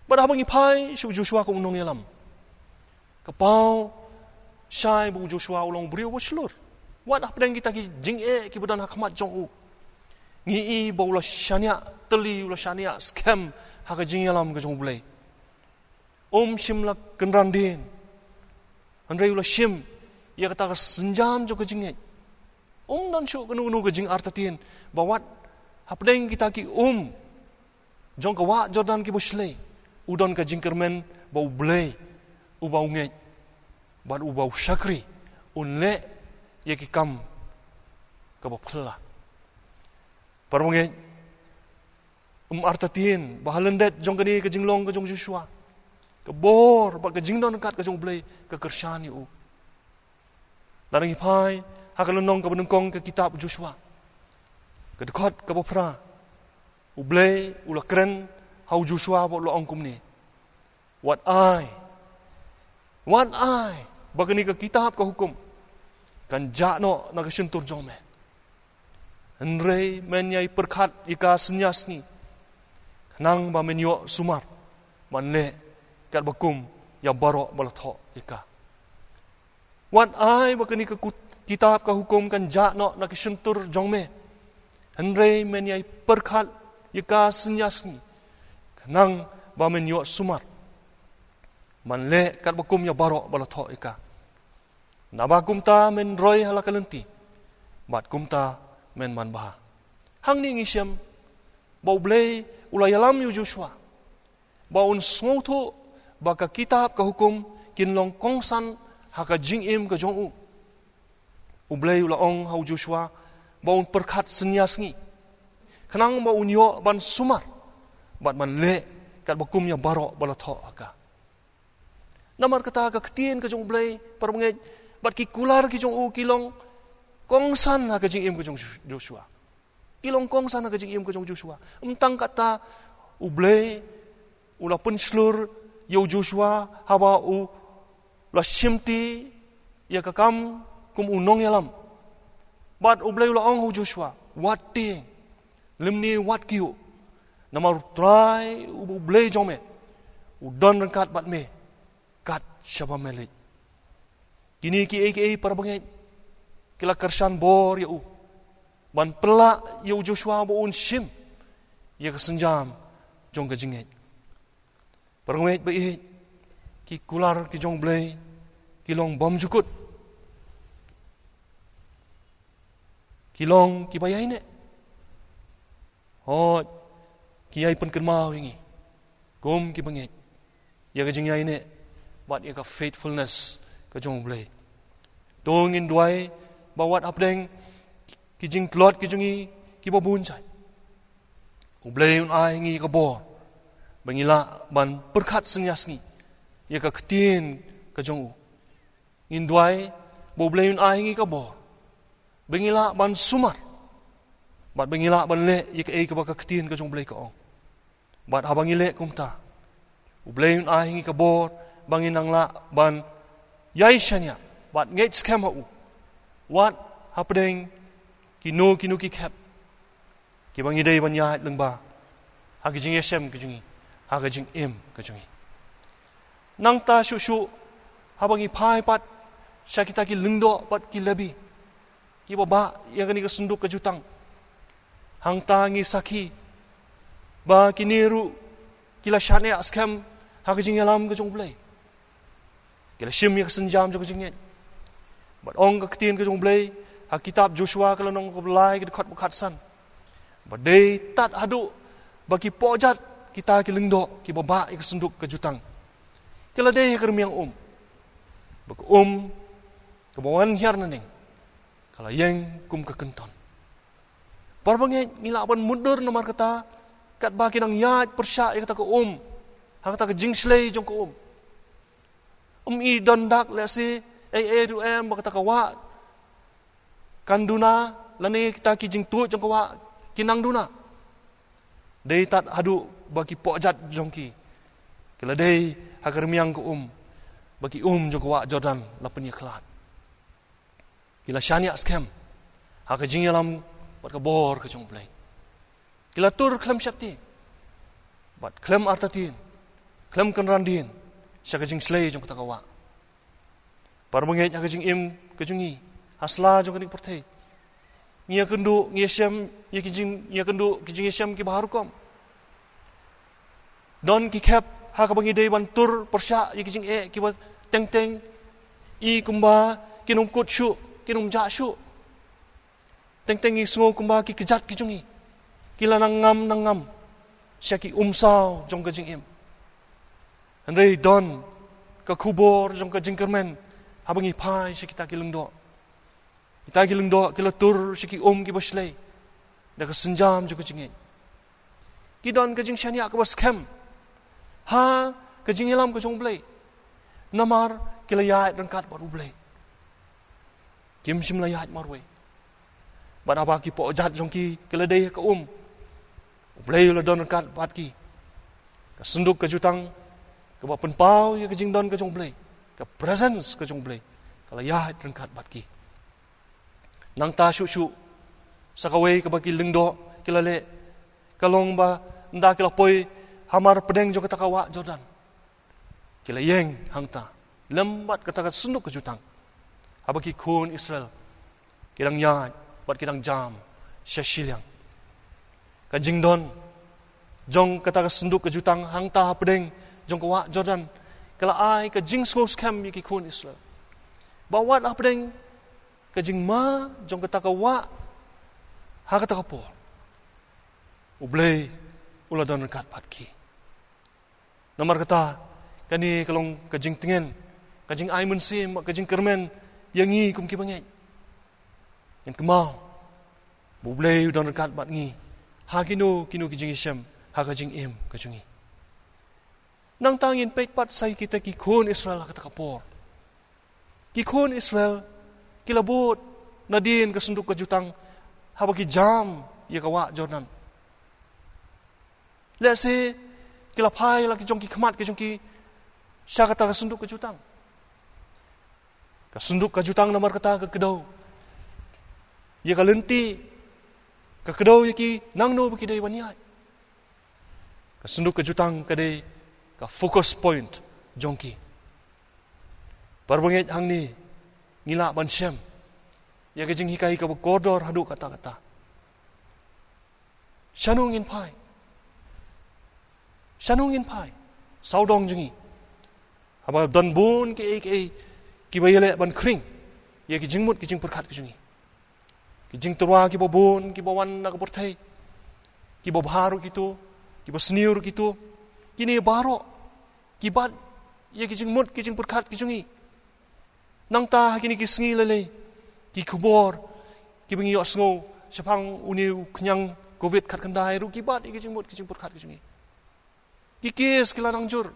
Bad haba ngi phai sha u Joshua kum u nongïalam, ka paw shai ba u Joshua u long u briew uba shlur. Wat hapdeng kita ki jingeh kiba don ha khmat jong u, ngi i ba u la shaniah tylli, u la shaniah skhem ha ka jingïalam ka jong U Blei. Um shym la kynran dien, hynrei u la shim ïa kata ka sienjam jong ka jingngeit. Um don shuh kano kano ka jingartatien ba wat hapdeng kita ki um jong ka wah Jordan kiba shlei, u don ka jingkyrmen ba U Blei uba u ngeit bad uba u shakri un leh ïa ki kam kaba phylla. Para bangeit, um artatien ba ha lyndet jong kane ka jinglong ka jong u Joshua, ka bor bad ka jingdon ryngkat ka jong U Blei ka kyrshan ïa u. Lada ngi phai ha ka lynnong kaba nyngkong ka kitab u Joshua, ka dkhot kaba phra, U Blei u la kren ha u Joshua bad u la ong kumne: Wat ai, wat ai ba kane ka kitab ka hukum kan jah noh na ka shyntur jong me. Hynrei men ïai pyrkhat ïa ka synñia sngi, khnang ba men ïoh sumar ban leh katba kum ïa baroh ba la thoh ïa ka. Wat ai ba kane ka kut-, kitab ka hukum kan jah noh na ka shyntur jong me. Hynrei men ïai pyrkhat ïa ka synñia sngi, khnang ba men ïoh sumar ban leh katba kum ïa baroh ba la thoh ïa ka. Naba kumta men roi ha la ka lynti, bad kumta men manbha. Hangne ngi shem ba U Blei u la ïalam ïa u Joshua ba un sngewthuh ba ka kitab ka hukum kin long kongsan ha ka jingim ka jong u. U Blei u la ong ha u Joshua ba un pyrkhat synñia sngi, khnang ba un ïoh ban sumar bad ban leh katba kum ïa baroh ba la thoh ha ka. Namar kata ka ktien ka jong U Blei, para bangeit, bad ki kular ki jong u ki long kongsan ha ka jingim ka jong Joshua. Ki long kongsan ha ka jingim ka jong Joshua. Ym tang kata, U Blei u la pynshlur ïa u Joshua haba u la shimti ïa ka kam kum u nongïalam. Bad U Blei u la ong ha u Joshua, wat tieng, lymne wat kyiuh. Namar U Trai U Blei jong me u don ryngkat bad me kat shaba me leit. Kine kiei kiei, para bangeit, ki la kyrshan bor ïa u ban pynlah ïa u Joshua ba un shim ïa ka sienjam jong ka jingngeit. Para bangeit ba ïeit, ki kular ki jong U Blei ki long bymjukut, ki long kiba ïaineh. Hooid, ki ïai pynkynmaw ïa ngi kum ki bangeit ïa ka jingïaineh bad ïa ka faithfulness ka jong U Blei. To ngin duwai ba wat hapdeng ki jingtlot ki jong ngi kiba bun jait, U Blei un ai ngi ka bor ba ngi lah ban pyrkhat synñia sngi ïa ka ktien ka jong u. Ngin duwai ba U Blei un ai ngi ka bor ba ngi lah ban sumar bad ba ngi lah ban leh ïa kaei kaba ka ktien ka jong U Blei ka ong. Bad haba ngi leh kumta, U Blei un ai ngi ka bor ba ngin nang lah ban ïai shaniah bad ngeit skhem ha u, wat hapdeng kino kino ki khep kiba ngi dei ban ïaid lyngba ha ka jingïashem ka jong ngi, ha ka jingim ka jong ngi. Nangta shuh shuh, haba ngi phai pat sha kita ki lyngdoh bad ki Lebi kiba bah ïa kane ka synduk ka jutang, hangta ngi sakhi ba kine ruh ki la shaniah skhem ha ka jingïalam ka jong U Blei. Ki la shim ïa ka sienjam jong ka jingngeit. Bad ong ka ktien ka jong U Blei ha kitab Joshua ka lynnong kaba lai, ka dkhot ba khatsan, ba dei tad haduh ba ki pohjat kita ki lyngdoh kiba bah ïa ka synduk ka jutang, ki la dei ha ka rmiang um, ba ka um kaba wan hiar naneng ka la ïeng kum ka kynton. Para bangeit, ngi lah ban mutdur namar kata, katba ki nang ïaid pyrshah ïa kata ka um ha kata ka jingshlei jong ka um. Ym i don dak lehse ei ei ruh em ba kata ka wah kan duna, lane kita ki jingtuid jong ka wah ki nang duna. Dei tad haduh ba ki pohjat jong ki, ki la dei ha ka rmiang ka um, ba ki um jong ka wah Jordan la pynïakhlad. Ki la shaniah skhem ha ka jingïalam bad ka bor ka jong U Blei. Ki la tur khlem sheptieng bad khlem artatien, khlem kynran dien sha ka jingshlei jong kata ka wah. Para bangeit, ha ka jingim ka jong ngi, ha sla jong kane ka pyrthei, ngi ïakynduh, ngi ïashem ïa ki jing, ngi ïakynduh ki jingïashem kiba har rukom. Don ki khep ha kaba ngi dei ban tur pyrshah ïa ki jingeh kiba teng teng i kumba kin ym kut shuh, kin ym jah shuh. Teng teng ngi sngew kumba ki kjat ki jong ngi ki la nang ngam nang ngam sha ki umsaw jong ka jingim. Hynrei don ka khubor jong ka jingkyrmen haba ngi phai sha kita ki lyngdoh. Kita ki lyngdoh ki la tur sha ki um kiba shlei da ka sienjam jong ka jingngeit. Ki don ka jingshaniah kaba skhem ha ka jingïalam ka jong U Blei, namar ki la ïaid ryngkat bad U Blei. Kim shym la ïaid marwei. Bad haba ki pohjat jong ki ki la dei ha ka um, U Blei u la don ryngkat bad ki. Ka synduk ka jutang kaba pynpaw ïa ka jingdon ka jong U Blei, ka presence ka jong U Blei, ka la ïaid ryngkat bad ki. Nangta shuh shuh, sa kawei kaba ki lyngdoh ki la leh ka long ba ynda ki la poi hamar pdeng jong kata ka wah Jordan, ki la ïeng hangta lem bad kata ka synduk ka jutang, haba ki khun Israel ki dang ïaid bad ki dang jam sha shiliang. Ka jingdon jong kata ka synduk ka jutang hangta hapdeng jong ka wah Jordan ka la ai ka jingsngewskhem ïa ki khun Israel ba wat hapdeng ka jingma jong kata ka wah ha kata ka por, U Blei u la don ryngkat bad ki. Namar kata, kane ka long ka jingtngen, ka jingai mynsiem, ka jingkyrmen ïa ngi kum ki bangeit. Ngin kynmaw ba U Blei u don ryngkat bad ngi ha kino kino ki jingïashem ha ka jingim ka jong ngi. Nangta ngin peit pat sa ïa kita ki khun Israel ha kata ka por. Ki khun Israel ki la bud nadien ka synduk ka jutang haba ki jam ïa ka wah Jordan. Lehse ki la phai la ki jong ki khmat ki jong ki sha kata ka synduk ka jutang. Ka synduk ka jutang namar kata ka kdew ïa ka lynti, ka kdew ïa ki nangno ba ki dei ban ïaid. Ka synduk ka jutang ka dei ka focus point jong ki. Para bangeit, hangne ngi lah ban shem ïa ka jinghikai kaba kordor haduh katta katta. Shano ngin phai? Shano ngin phai? Sawdong jong ngi. Haba don bun kiei kiei kiba ïaleh ban khring ïa ki jingmut ki jingpyrkhat ki jong ngi. Ki jingtyrwa kiba bun kiba wan na ka pyrthei, kiba bha ruh kito, kiba sniew ruh kito, kine baroh ki bat ïa ki jingmut ki jingpyrkhat ki jong ngi. Nangta ha kine ki sngi lei lei ki khubor kiba ngi ïohsngew shaphang une u khñiang covid khatkhyndai ruh ki bat ïa ki jingmut ki jingpyrkhat ki jong ngi. Ki kes ki la nang jur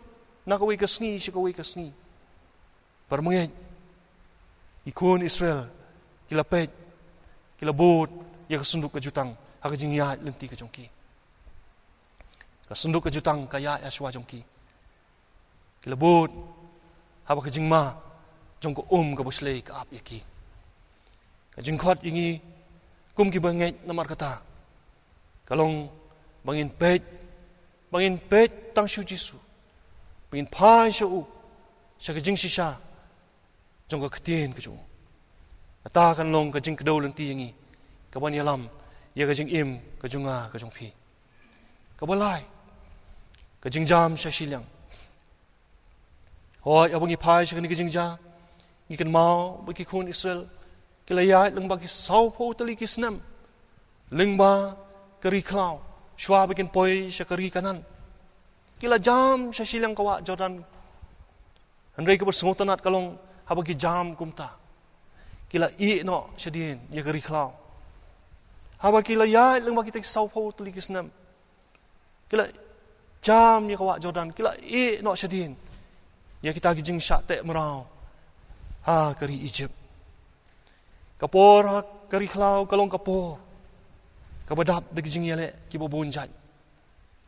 na kawei ka sngi sha kawei ka sngi. Para bangeit, ki khun Israel ki la peit, ki la bud ïa ka synduk ka jutang ha ka jingïaid lynti ka jong ki. Ka synduk ka jutang ka ïaid ha shuwa jong ki. Ki la bud haba ka jingma jong ka um kaba shlei ka ap ïa ki. Ka jingkhot ïa ngi kum ki bangeit namar kata ka long ba ngin peit, ba ngin peit tang sha u Jisu, ba ngin phai sha u, sha ka jingshisha jong ka ktien ka jong u. Kata kan long ka jingkdew lynti ïa ngi, ka ban ïalam ïa ka jingim ka jong nga ka jong phi. Kaba lai, ka jingjam sha shiliang. Hooid, haba ngi phai sha kane ka jingjia, ngi kynmaw ba ki khun Israel ki la ïaid lyngba ki sawphew tylli ki snem lyngba ka ri khlaw shuwa ba kin poi sha ka ri Kanaan. Ki la jam sha shiliang ka wah Jordan. Hynrei kaba sngewtynnat ka long, haba ki jam kumta, ki la ïeh noh shadien ïa ka ri khlaw. Haba ki la ïaid lyngba kita ki sawphew tylli ki snem, ki la jam ïa ka wah Jordan, ki la ïeh noh shadien ïa kita ki jingshah teh mraw ha ka ri Egypt. Ka por ha ka ri khlaw ka long ka por kaba dap da ki jingïaleh kiba bun jait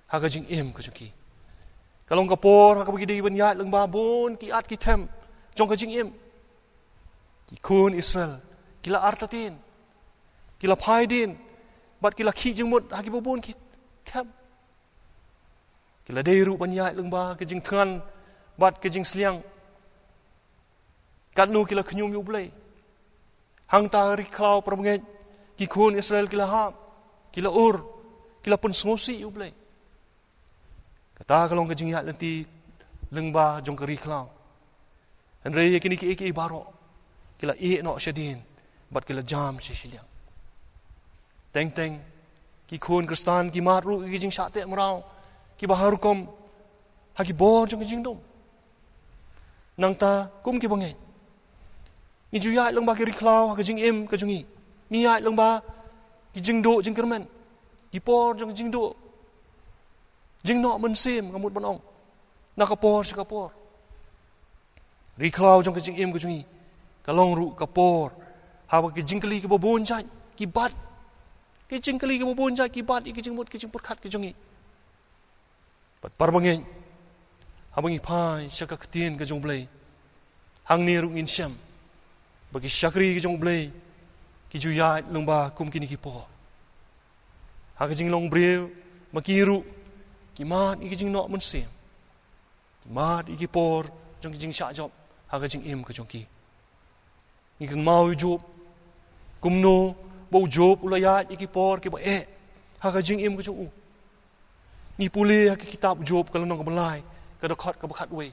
ha ka jingim ka jong ki. Ka long ka por ha kaba ki dei ban ïaid lyngba bun ki at ki them jong ka jingim. Ki khun Israel ki la artatien, ki la phai dien, bad ki la khih jingmut ha kiba bun ki them. Ki la dei ruh ban ïaid lyngba ka jingthngan bad ka jingsliang. Katno ki la khñium ïa U Blei. Hangta ha ri khlaw, para bangeit, ki khun Israel ki la hap, ki la ur, ki la pynsngewsih ïa U Blei. Kata ka long ka jingïaid lynti lyngba jong ka ri khlaw. Hynrei ïa kine kiei kiei baroh ki la ïeh noh shadien bad ki la jam sha shiliang. Teng teng ki khun Khristan ki mad ruh ïa ki jingshah teh mraw kiba har rukom ha ki bor jong ki jingdum. Nangta kum ki bangeit, ngi ju ïaid lyngba ki ri khlaw ha ka jingim ka jong ngi. Ngi ïaid lyngba ki jingduh jingkyrmen, ki por jong ki jingduh jingnoh mynsiem, nga mut ban ong, na ka por sha ka por. Ri khlaw jong ka jingim ka jong ngi ka long ruh ka por haba ki jingkylli kiba bun jait ki bat, ki jingkylli kiba bun jait ki bat ïa ki jingmut ki jingpyrkhat ki jong ngi. Bad para bangeit, haba ngi phai sha ka ktien ka jong U Blei, hangne ruh ngin shem ba ki shakri ka jong U Blei ki ju ïaid lyngba kum kine ki por. Ha ka jinglong briew, ma ki ruh ki mad ïa ki jingnoh mynsiem, ki mad ïa ki por jong ki jingshah jop ha ka jingim ka jong ki. Ngi kynmaw ïa u Job, kumno ba u Job u la ïaid ïa ki por kiba eh ha ka jingim ka jong u. Ngi pule ha ka kitab u Job, ka lynnong kaba lai, ka dkhot kaba khatwei,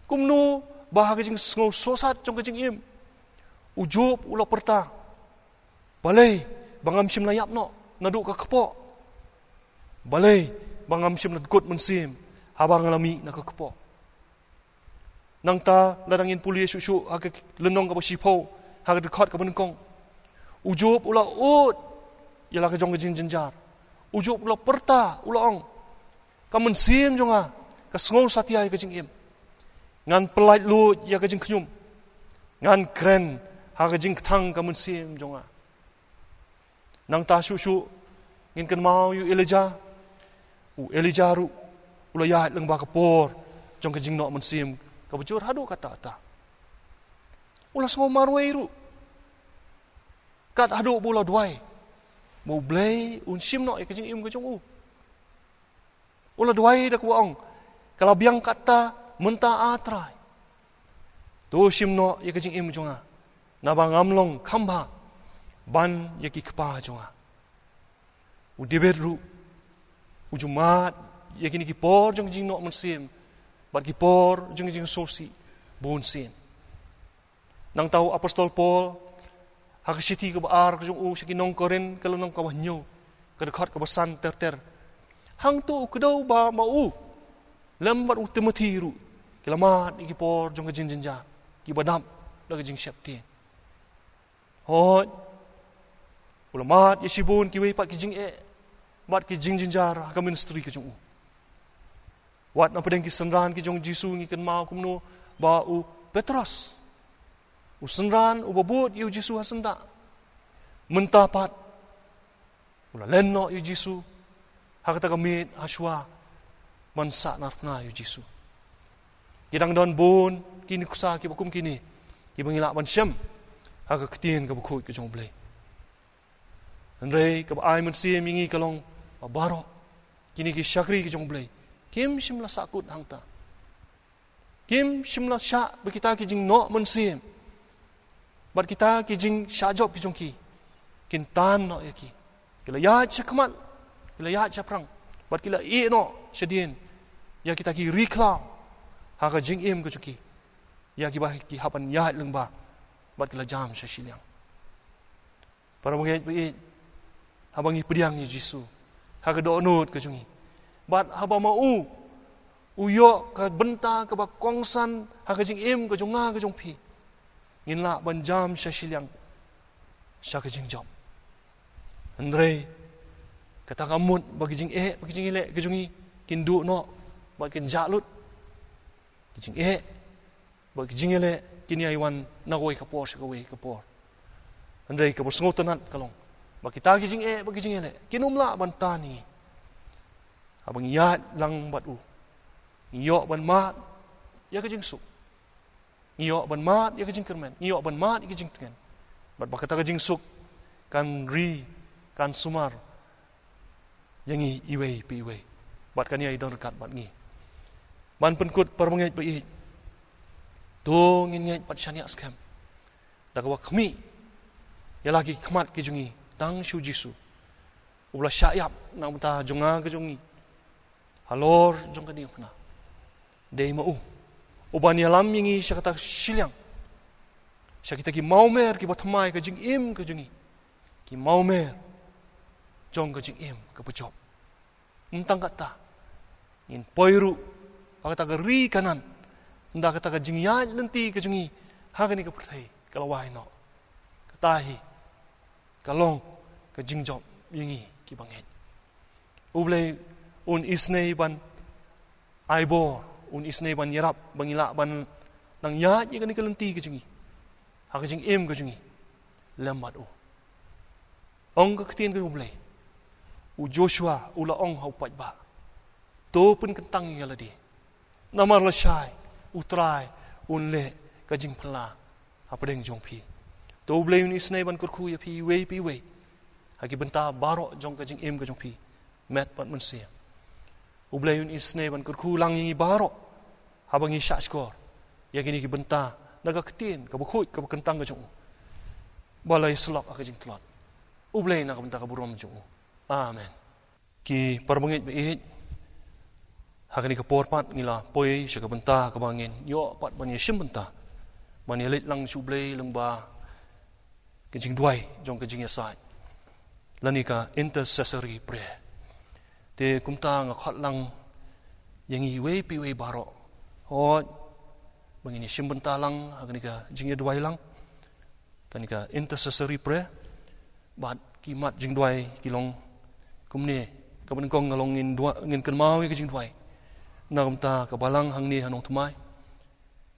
kumno ba ha ka jingsngew sngewsat jong ka jingim, u Job u la pyrta: Balei ba ngam shym la ïap noh naduh ka kpoh? Balei ba ngam shym la kut mynsiem haba nga la mih na ka kpoh? Nangta lada ngin pule shuh shuh ha ka lynnong kaba shiphew, ha ka dkhot kaba nyngkong, u Job u la ud ïa la ka jong ka jingjynjar. U Job u la pyrta, u la ong: Ka mynsiem jong nga Ka sngew satia ïa ka jingim. Ngan pyllait luid ïa ka jingkhñium. Ngan kren ha ka jingkthang ka mynsiem jong nga. Nangta shuh shuh ngin kynmaw ïa u Elijah. U Elijah ruh u la ïaid lyngba ka por jong ka jingnoh mynsiem kaba jur haduh katta katta. U la sngew marwei ruh. Kat haduh ba u la duwai ba U Blei un shim noh ïa ka jingim ka jong u. U la duwai da kaba ong, ka la biang katta mynta, A Trai. To shim noh ïa ka jingim jong nga, naba ngam long kham bha ban ïa ki kpa jong nga. U David ruh u ju mad ïa kine ki por jong ka jingnoh mynsiem bad ki por jong ka jingsngewsih bun sien. Nangta u Apostol Paul, ha ka shithi kaba ar ka jong u sha ki nong Korinth, ka lynnong kaba hynñiew, ka dkhot kaba san ter ter. Hangto u kdew ba ma u lem bad u Timothi ruh ki la mad ïa ki por jong ka jingjynjar, kiba dap da ka jingsheptieng. Hooid, u la mad ïa shibun kiwei pat ki jingeh bad ki jingjynjar ha ka ministry ka jong u. Wat na pdeng ki synran ki jong u Jisu ngi kynmaw kumno ba u Petros, u synran uba bud ïa u Jisu ha syndah, mynta pat u la len noh ïa u Jisu ha kata ka miet ha shuwa ban sah narphna ïa u Jisu. Ki dang don bun ki nuksa kiba kum kine kiba ngi lah ban shem ha ka ktien kaba khuid ka jong U Blei. Hynrei kaba ai mynsiem ïa ngi ka long ba baroh kine ki shakri ki jong U Blei kim shym la sahkut hangta. Kim shym la shah ba kita ki jingnoh mynsiem bad kita ki jingshah jop ki jong ki kin tan noh ïa ki. Ki la ïaid shakhmat, ki la ïaid shaphrang, bad ki la ïeh noh shadien ïa kita ki ri khlaw ha ka jingim ka jong ki, ïa kiba ki hap ban ïaid lyngba, bad ki la jam sha shiliang. Para bangeit ba ïeit, haba ngi pdiang ïa u Jisu ha ka dohnud ka jong ngi, bad haba ma u u ïoh ka bynta kaba kongsan ha ka jingim ka jong nga ka jong phi, ngin lah ban jam sha shiliang sha ka jingjop. Hynrei kata kam mut ba ki jingeh, ba ki jingïaleh ka jong ngi kin duh noh bad kin jah lut. Ki jingeh bad ki jingïaleh kin ïai wan na kawei ka por sha kawei ka por. Hynrei kaba sngewtynnat ka long ba kita ki jingeh bad ki jingïaleh kin ym lah ban tan ïa ngi haba ngi ïaid lang bad u. Ngi ïoh ban mad ïa ka jingsuk, ngi ïoh ban mad ïa ka jingkyrmen, ngi ïoh ban mad ïa ka jingtngen. Bad ba kata ka jingsuk kan ri, kan sumar ïa ngi iwei pa iwei, bad kan ïai don ryngkat bad ngi. Ban pynkut, para bangeit ba ïeit, to ngin ngeit bad shaniah skhem da kaba khmih ïa la ki khmat ki jong ngi tang sha u Jisu, uba la shah ïap na ka bynta jong nga ka jong ngi halor jong ka diengphna. Dei ma u uban ïalam ïa ngi sha kata ka shiliang, sha kita ki mawmer kiba thymmai ka jingim ka jong ngi, ki mawmer jong ka jingim kaba jop. Ym tang katta, ngin poi ruh ha kata ka ri Kanaan ynda kata ka jingïaid lynti ka jong ngi ha kane ka pyrthei ka la wai noh. Kata hi ka long ka jingjop ïa ngi kiba ngeit. U Blei un isynei ban ai bor, un isynei ban ïarap ba ngin lah ban nang ïaid ïa kane ka lynti ka jong ngi ha ka jingim ka jong ngi lem bad u. Ong ka ktien ka jong U Blei, u Joshua u la ong ha u paidbah, to pynkyntang ïa lade, namar lashai U Trai un leh ka jingphylla hapdeng jong phi. To U Blei un isynei ban kyrkhu ïa phi iwei pa iwei ha ki bynta baroh jong ka jingim ka jong phi, met bad mynsiem. U Blei un isynei ban kyrkhu lang ïa ngi baroh haba ngi shahshkor ïa kine ki bynta na ka ktien kaba khuid kaba kyntang ka jong u, ba la ïasyllok ha ka jingtlot. U Blei na ka bynta ka burom jong u. Amen. Ki para bangeit ba ïeit, ha kane ka por pat ngi la poi sha ka bynta kaba ngin ïoh pat ban ïashim bynta, ban ïaleit lang sha U Blei lyngba ka jingduwai jong ka jingïasaid, lane ka intercessory prayer. Te kumta nga khot lang ïa ngi iwei pa iwei baroh, hooid, ba ngin ïashim bynta lang ha kane ka jingïaduwai lang, kane ka intercessory prayer. Bad ki mat jingduwai ki long kumne, kaba nyngkong nga long ngin duwai, ngin kynmaw ïa ka jingduwai Na ka bynta ka balang hangne ha Nongthymmai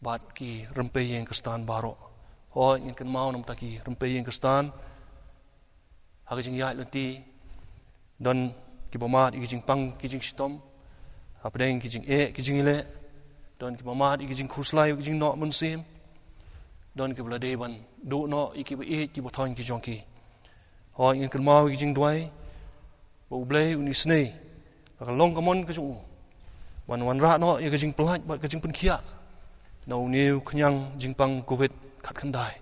bad ki rympei ïing Khristan baroh. Hooid, ngin kynmaw na ka bynta ki rympei ïing Khristan ha ka jingïaid lynti. Don kiba mad ïa ki jingpang ki jingshitom, hapdeng ki jingeh ki jingïaleh. Don kiba mad ïa ki jingkhuslai ki jingnoh mynsiem. Don kiba la dei ban duh noh ïa kiba ïeit kiba thoiñ ki jong ki. Hooid, ngin kynmaw ïa ki jingduwai ba U Blei un isynei ha ka long ka mon ka jong u ban wanrah noh ïa ka jingpyllait bad ka jingpynkhiah na une u khñiang jingpang Covid khatkhyndai.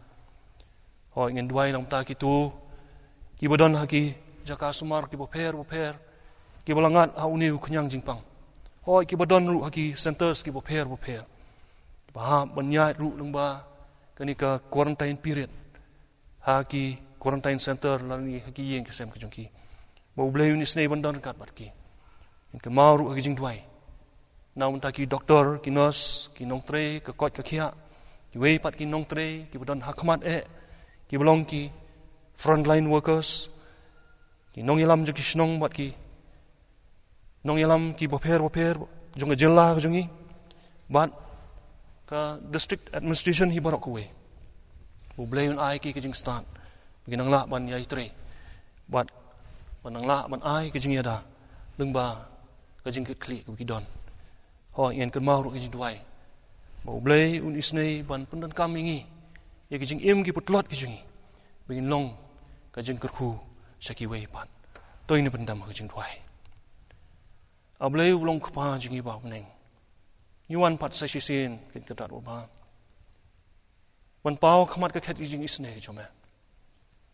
Hooid, ngin duwai na ka bynta kito kiba don ha ki jaka sumar kiba pher bapher, kiba la ngat ha une u khñiang jingpang. Hooid, kiba don ruh ha ki centres kiba pher bapher, ba hap ban ïaid ruh lyngba kane ka quarantine period ha ki quarantine centre lane ha ki ïing ki sem ki jong ki. Ba U Blei un isynei ban don ryngkat bad ki. Ngin kynmaw ruh ha ki jingduwai na ka bynta ki doktor, ki nurse, ki nongtrei ka koit ka khiah, kiwei pat ki nongtrei kiba don ha khmat eh, kiba long ki frontline workers, ki nongïalam jong ki shnong bad ki nongïalam kiba pher bapher jong ka jylla ka jong ngi, bad ka district administration hi baroh kawei. U Blei un ai ki ka jingstad ba kin nang lah ban ïatrei bad ban nang lah ban ai ka jingïada lyngba ka jingkitkhlieh kaba ki don. Hooid, ngin kynmaw ruh ka jingduwai ba U Blei un isynei ban pyndonkam ïa ngi ïa ka jingim ki putlot ki jong ngi, ba ngin long ka jingkyrkhu sha kiwei pat. To ngin pyndam ha ka jingduwai. A Blei uba long Kpa jong ngi ba ha bneng, ngi wan pat sa shisien, Kynrad Babha, ban paw khmat ka khet ka jingisynei ka jong me,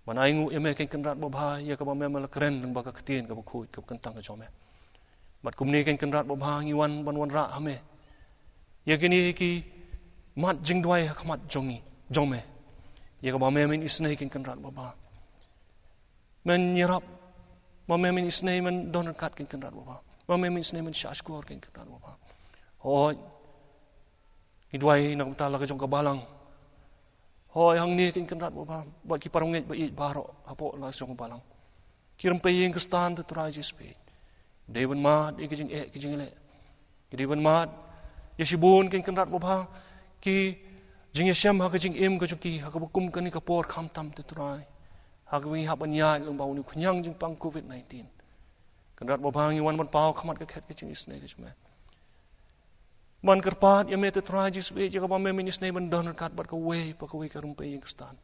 ban ainguh ïa me, Kynrad Babha, ïa kaba me la kren lyngba ka ktien kaba khuid kaba kyntang ka jong me. Bad kumne, Kynrad Babha, ngi wan ban wanrah ha me ïa kine ki mat jingduwai ha khmat jong ngi, jong me, ïa kaba me men isynei, Kynrad Babha. Men ïarap ba me men isynei men don ryngkat, Kynrad Babha, ba me men isynei men shahshkor, Kynrad Babha. Hooid, ngi duwai na ka bynta la ka jong ka balang. Hooid, hangne, Kynrad Babha, bad ki parangeit ba ïeit baroh hapoh la ka jong ka balang, ki rympei ïing Khristan, te Trai Jisu baieit, dei ban mad ïa ki jingeh ki jingïaleh, ki dei ban mad ïa shibun, Kynrad Babha, ki jingïashem ha ka jingim ka jong ki ha kaba kum kane ka por khamtam, te Trai, ha kaba ngi hap ban ïaid lyngba une u khñiang jingpang Covid nineteen. Kynrad Babha, ngi wan ban paw khmat ka khet ka jingisynei ka jong me, ban kyrpad ïa me, te Trai Jisu baieit, ïa kaba me men isynei ban don ryngkat bad kawei pa kawei ka rympei ïing Khristan,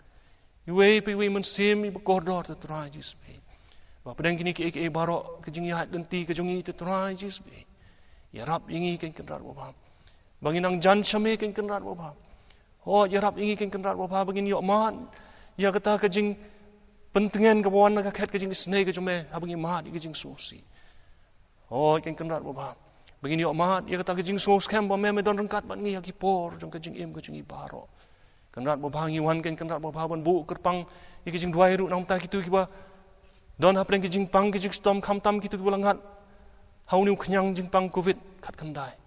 iwei pa iwei mynsiem iba kordor, te Trai Jisu baieit. Ba hapdeng kine kiei kiei baroh, ka jingïaid lynti ka jong ngi, te Trai Jisu baieit, ïarap ïa ngi, Kynrad Babha, ba ngin nang jan sha me, Kynrad Babha. Hooid, ïarap ïa ngi, Kynrad Babha, ba ngin ïoh mad ïa kata ka jingpyntngen kaba wan na ka khet ka jingisynei ka jong me haba ngi mad ïa ka jingsngewsih. Hooid, Kynrad Babha, ba ngin ïoh mad ïa kata ka jingsngewskhem ba me, me don ryngkat bad ngi ha ki por jong ka jingim ka jong ngi baroh. Kynrad Babha, ngi wan, Kynrad Babha, ban buh kyrpang ïa ka jingduwai ruh na ka bynta kito kiba don hapdeng ka jingpang ka jingshitom, khamtam kito kiba la ngat ha une u khñiang jingpang Covid khatkhyndai.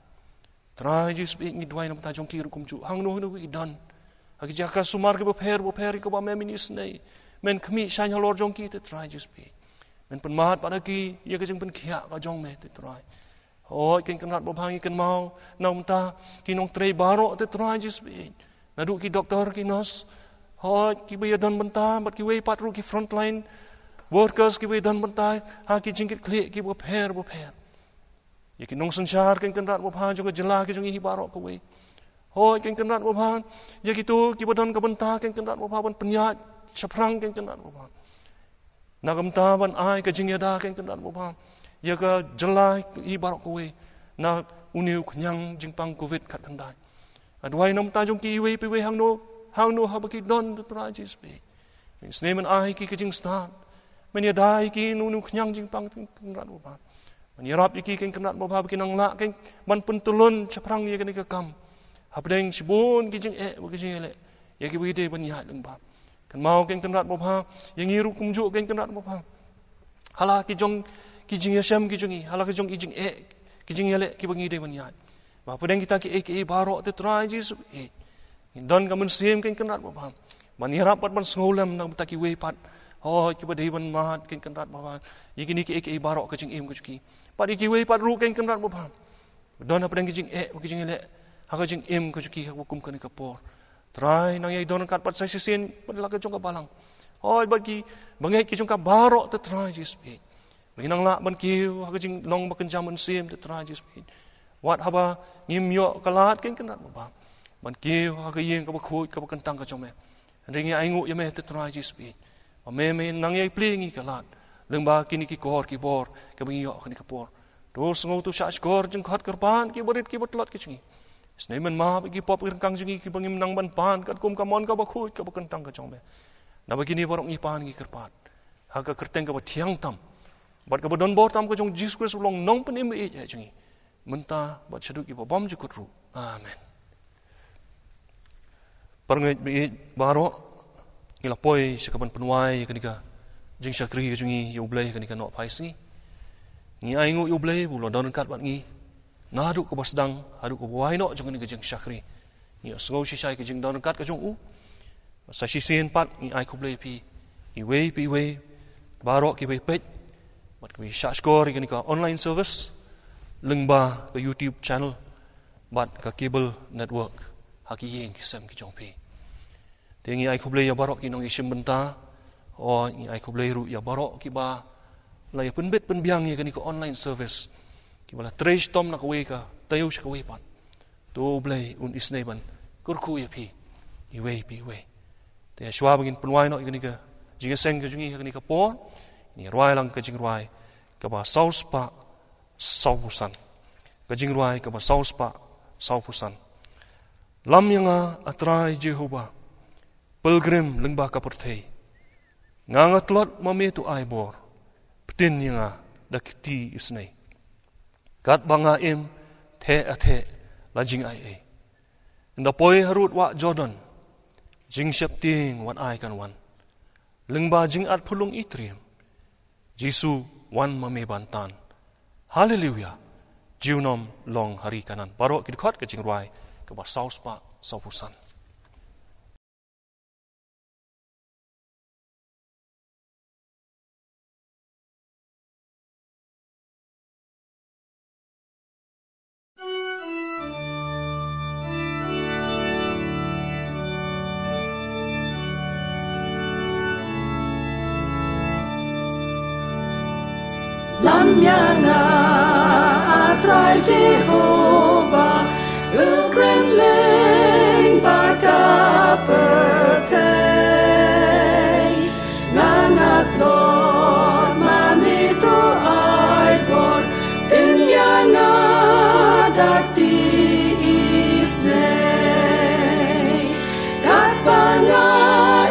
Trai Jisu baieit, ngi duwai na ka bynta jong ki ruh kumjuh, hangno hangno ba ki don, ha ki jaka sumar kiba pher bapher, ïa kaba me men isynei, men khmih shaiñ halor jong ki, te Trai Jisu baieit. Men pynmad pat ha ki ïa ka jingpynkhiah ka jong me, te Trai. Hooid, Kynrad Babha, ngi kynmaw na ka bynta ki nongtrei baroh, te Trai Jisu baieit, naduh ki doktor, ki nurse, hooid, kiba ïadon bynta, bad kiwei pat ruh ki frontline workers kiba ïadon bynta ha ki jingkitkhlieh kiba pher bapher, ïa ki nongsynshar, Kynrad Babha, jong ka jylla ka jong ngi hi baroh kawei. Hooid, Kynrad Babha, ïa kito kiba don ka bynta, Kynrad Babha, ban pynïaid shaphrang, Kynrad Babha, na ka bynta ban ai ka jingïada, Kynrad Babha, ïa ka jylla hi baroh kawei na une u khñiang jingpang Covid khatkhyndai. Nga duwai na ka bynta jong ki iwei pa iwei, hangno hangno haba ki don, te Trai Jisu baieit. Men isynei men ai ïa ki ka jingstad, men ïada ïa ki na une u khñiang jingpang, Kynrad Babha. Men ïarap ïa ki, Kynrad Babha, ba kin nang lah, Kyn, ban pyntyllun shaphrang ïa kane ka kam hapdeng shibun ki jingeh bad ki jingïaleh ïa kiba ki dei ban ïaid lyngba. Kynmaw, Kynrad Babha, ïa ngi ruh kumjuh, Kynrad Babha, ha la ki jong ki jingïashem ki jong ngi, ha la ki jong ki jingeh ki jingïaleh kiba ngi dei ban ïaid. Ba hapdeng kita kiei kiei baroh, te Trai Jisu baieit, ngin don ka mynsiem, Kynrad Babha, ban ïarap bad ban sngewlem na ka bynta kiwei pat, hooid, kiba dei ban mad, Kynrad Babha, ïa kine kiei kiei baroh ka jingim ka jong ki. Bad ïa kiwei pat ruh, Kynrad Babha, Don hapdeng ki jingeh, ki jingeh leh, ha ka jingim ka jong ki ha ka kum kane ka por. Trai, nang ïai don ryngkat bad sa shisien bad la ka jong ka balang. Hooid, bad ki bangeit ki jong ka baroh, te Trai Jisu. Ba ngin nang lah ban kiew ha ka jinglong ba kynja mynsiem, te Trai Jisu. Wat haba ngim ïoh ka lad, kein kynrad ba bha, ban kiew ha ka ïing kaba khuid kaba kyntang ka jong me. Hynrei ngi ainguh ïa me, te Trai Jisu. Ba me, me nang ïai plie ïa ngi ka lad lyngba kine ki kor ki bor kiba ngi ïoh ha kane ka por. To sngewthuh, shahshkor, jingkhot kyrpad ki barit ki batlot ki jong ngi. Isynei mynta ba ki pop ki ryngkang jong ngi kiba ngim nang ban pan katkum ka mon kaba khuid kaba kyntang ka jong me. Naba kine baroh ngi pan ngi kyrpad ha ka kyrteng kaba thiang tam bad kaba don bor tam ka jong Jisu Khrist, u long Nongpynim ba ïeit jong ngi, mynta bad shaduh kiba bymjukut ruh. Amen. Para ngeit ba ïeit baroh, ngi la poi sha kaban pynwai ïa kane ka jingshakri ka jong ngi ïa U Blei ha kane ka Nohphaisngi. Ngi ainguh ïa U Blei ba u la don ryngkat bad ngi naduh kaba sdang haduh kaba wai noh jong kane ka jingshakri. Ngi ïohsngew shisha ïa ka jingdon ryngkat ka jong u. Sa shisien pat ngi ai khublei ïa phi iwei pa iwei, baroh kiba peit bad kiba shahshkor ïa kane ka online service lyngba ka YouTube channel bad ka cable network ha ki ïing ki sem ki jong phi. Te ngi ai khublei ïa baroh ki nongïashim bynta. Hooid, ngi ai khublei ruh ïa baroh kiba la ïa pynbit pynbiang ïa kane ka online service, kiba la trei shitom na kawei ka taïew sha kawei pat. To U Blei un isynei ban kyrkhu ïa phi iwei pa iwei. Te shuwa ba ngin pynwai noh ïa kane ka jingïaseng ka jong ngi ha kane ka por, ngin ïa rwai lang ka jingrwai kaba saw spah saw phew san. Ka jingrwai kaba saw spah saw phew san. Lam ïa nga, A Trai Jehobah, pilgrim lyngba ka pyrthei. Nga nga tlot ma me to ai bor, pyntin ïa nga da ka kti isynei. Katba nga im, theh a theh la jingaiei. Ynda poi harud wah Jordan, jingsheptieng wat ai kan wan. Lyngba jingat phyllung i triem, Jisu, wan ma me ban tan. Haleluya. Junom long ha ri Kanaan. Baroh ki dkhot ka jingrwai kaba saw spah saw phew san. Lam ïa nga, A Trai Jehobah, u kren lyngba ka pyrthei. Nga nga tlot ma me to ai bor, pyntin ïa nga da ka kti isynei. Katba nga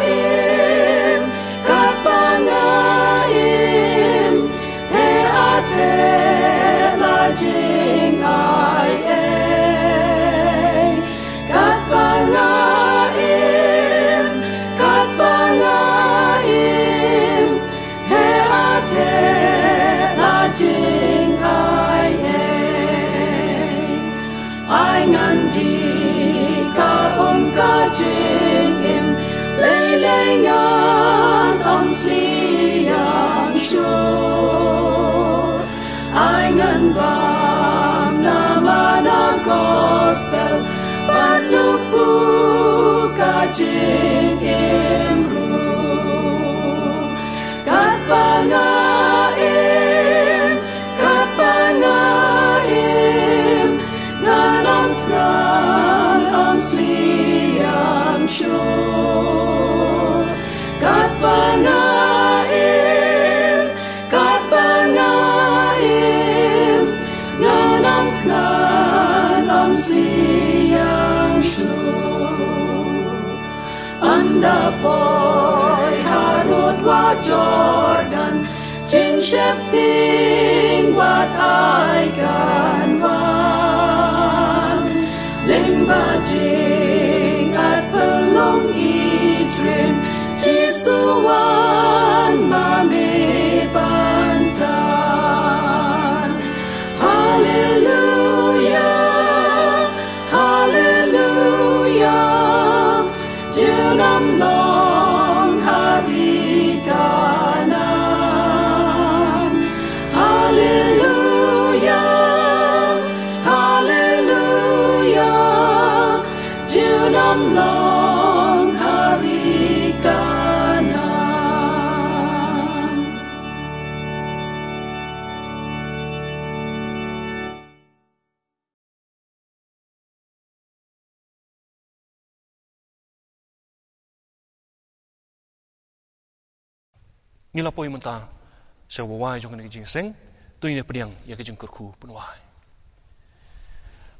im, katba nga im, theh a theh la jingaiei. Katba nga im, katba nga im, theh a theh la jingaiei. Ai ngan dih ka um ka jingim, lei lei ngan ym sliang shuh. Ai ngan bam na man ka gospel, bad luk buh ka jingim ruh. Katba nga im, katba nga im, ngan ym thngan ym sliang shuh. Katba nga im, katba nga im, ngan ym thngan ym sliang shuh. Ynda poi harud wah Jordan, jingsheptieng wat ai kan wan. Lyngba jingat phyllung i triem, Jisu, wan ma me ban tan. Haleluya, haleluya. Junom long ha ri Kanaan. Haleluya, haleluya. Ngi la poi mynta sha kaba wai jong kane ka jingseng. To ngin pdiang ïa ka jingkyrkhu pynwai.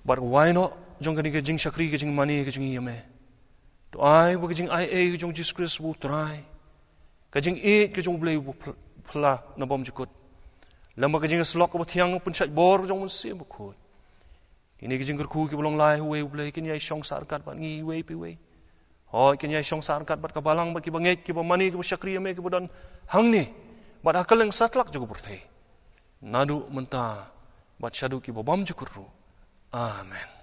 Bad kaba wai noh jong kane ka jingshakri, ka jingmane ka jong ngi ïa me, to ai ba ka jingaiei ka jong Jisu Khrist ba u Trai, ka jingïeit ka jong U Blei ba phylla na bymjukut, lem bad ka jingïasyllok kaba thiang, ka pynshait bor ka jong U Mynsiem Bakhuid, kine ki jingkyrkhu kiba long lai ha uwei U Blei kin ïai shong sah ryngkat bad ngi iwei pa iwei. Hooid, kin ïai shong sah ryngkat bad ka balang, bad kiba ngeit, kiba mane, kiba shakri ïa me, kiba don hangne bad ha kylleng satlak jong ka pyrthei, naduh mynta bad shaduh kiba bymjukut ruh. Amen.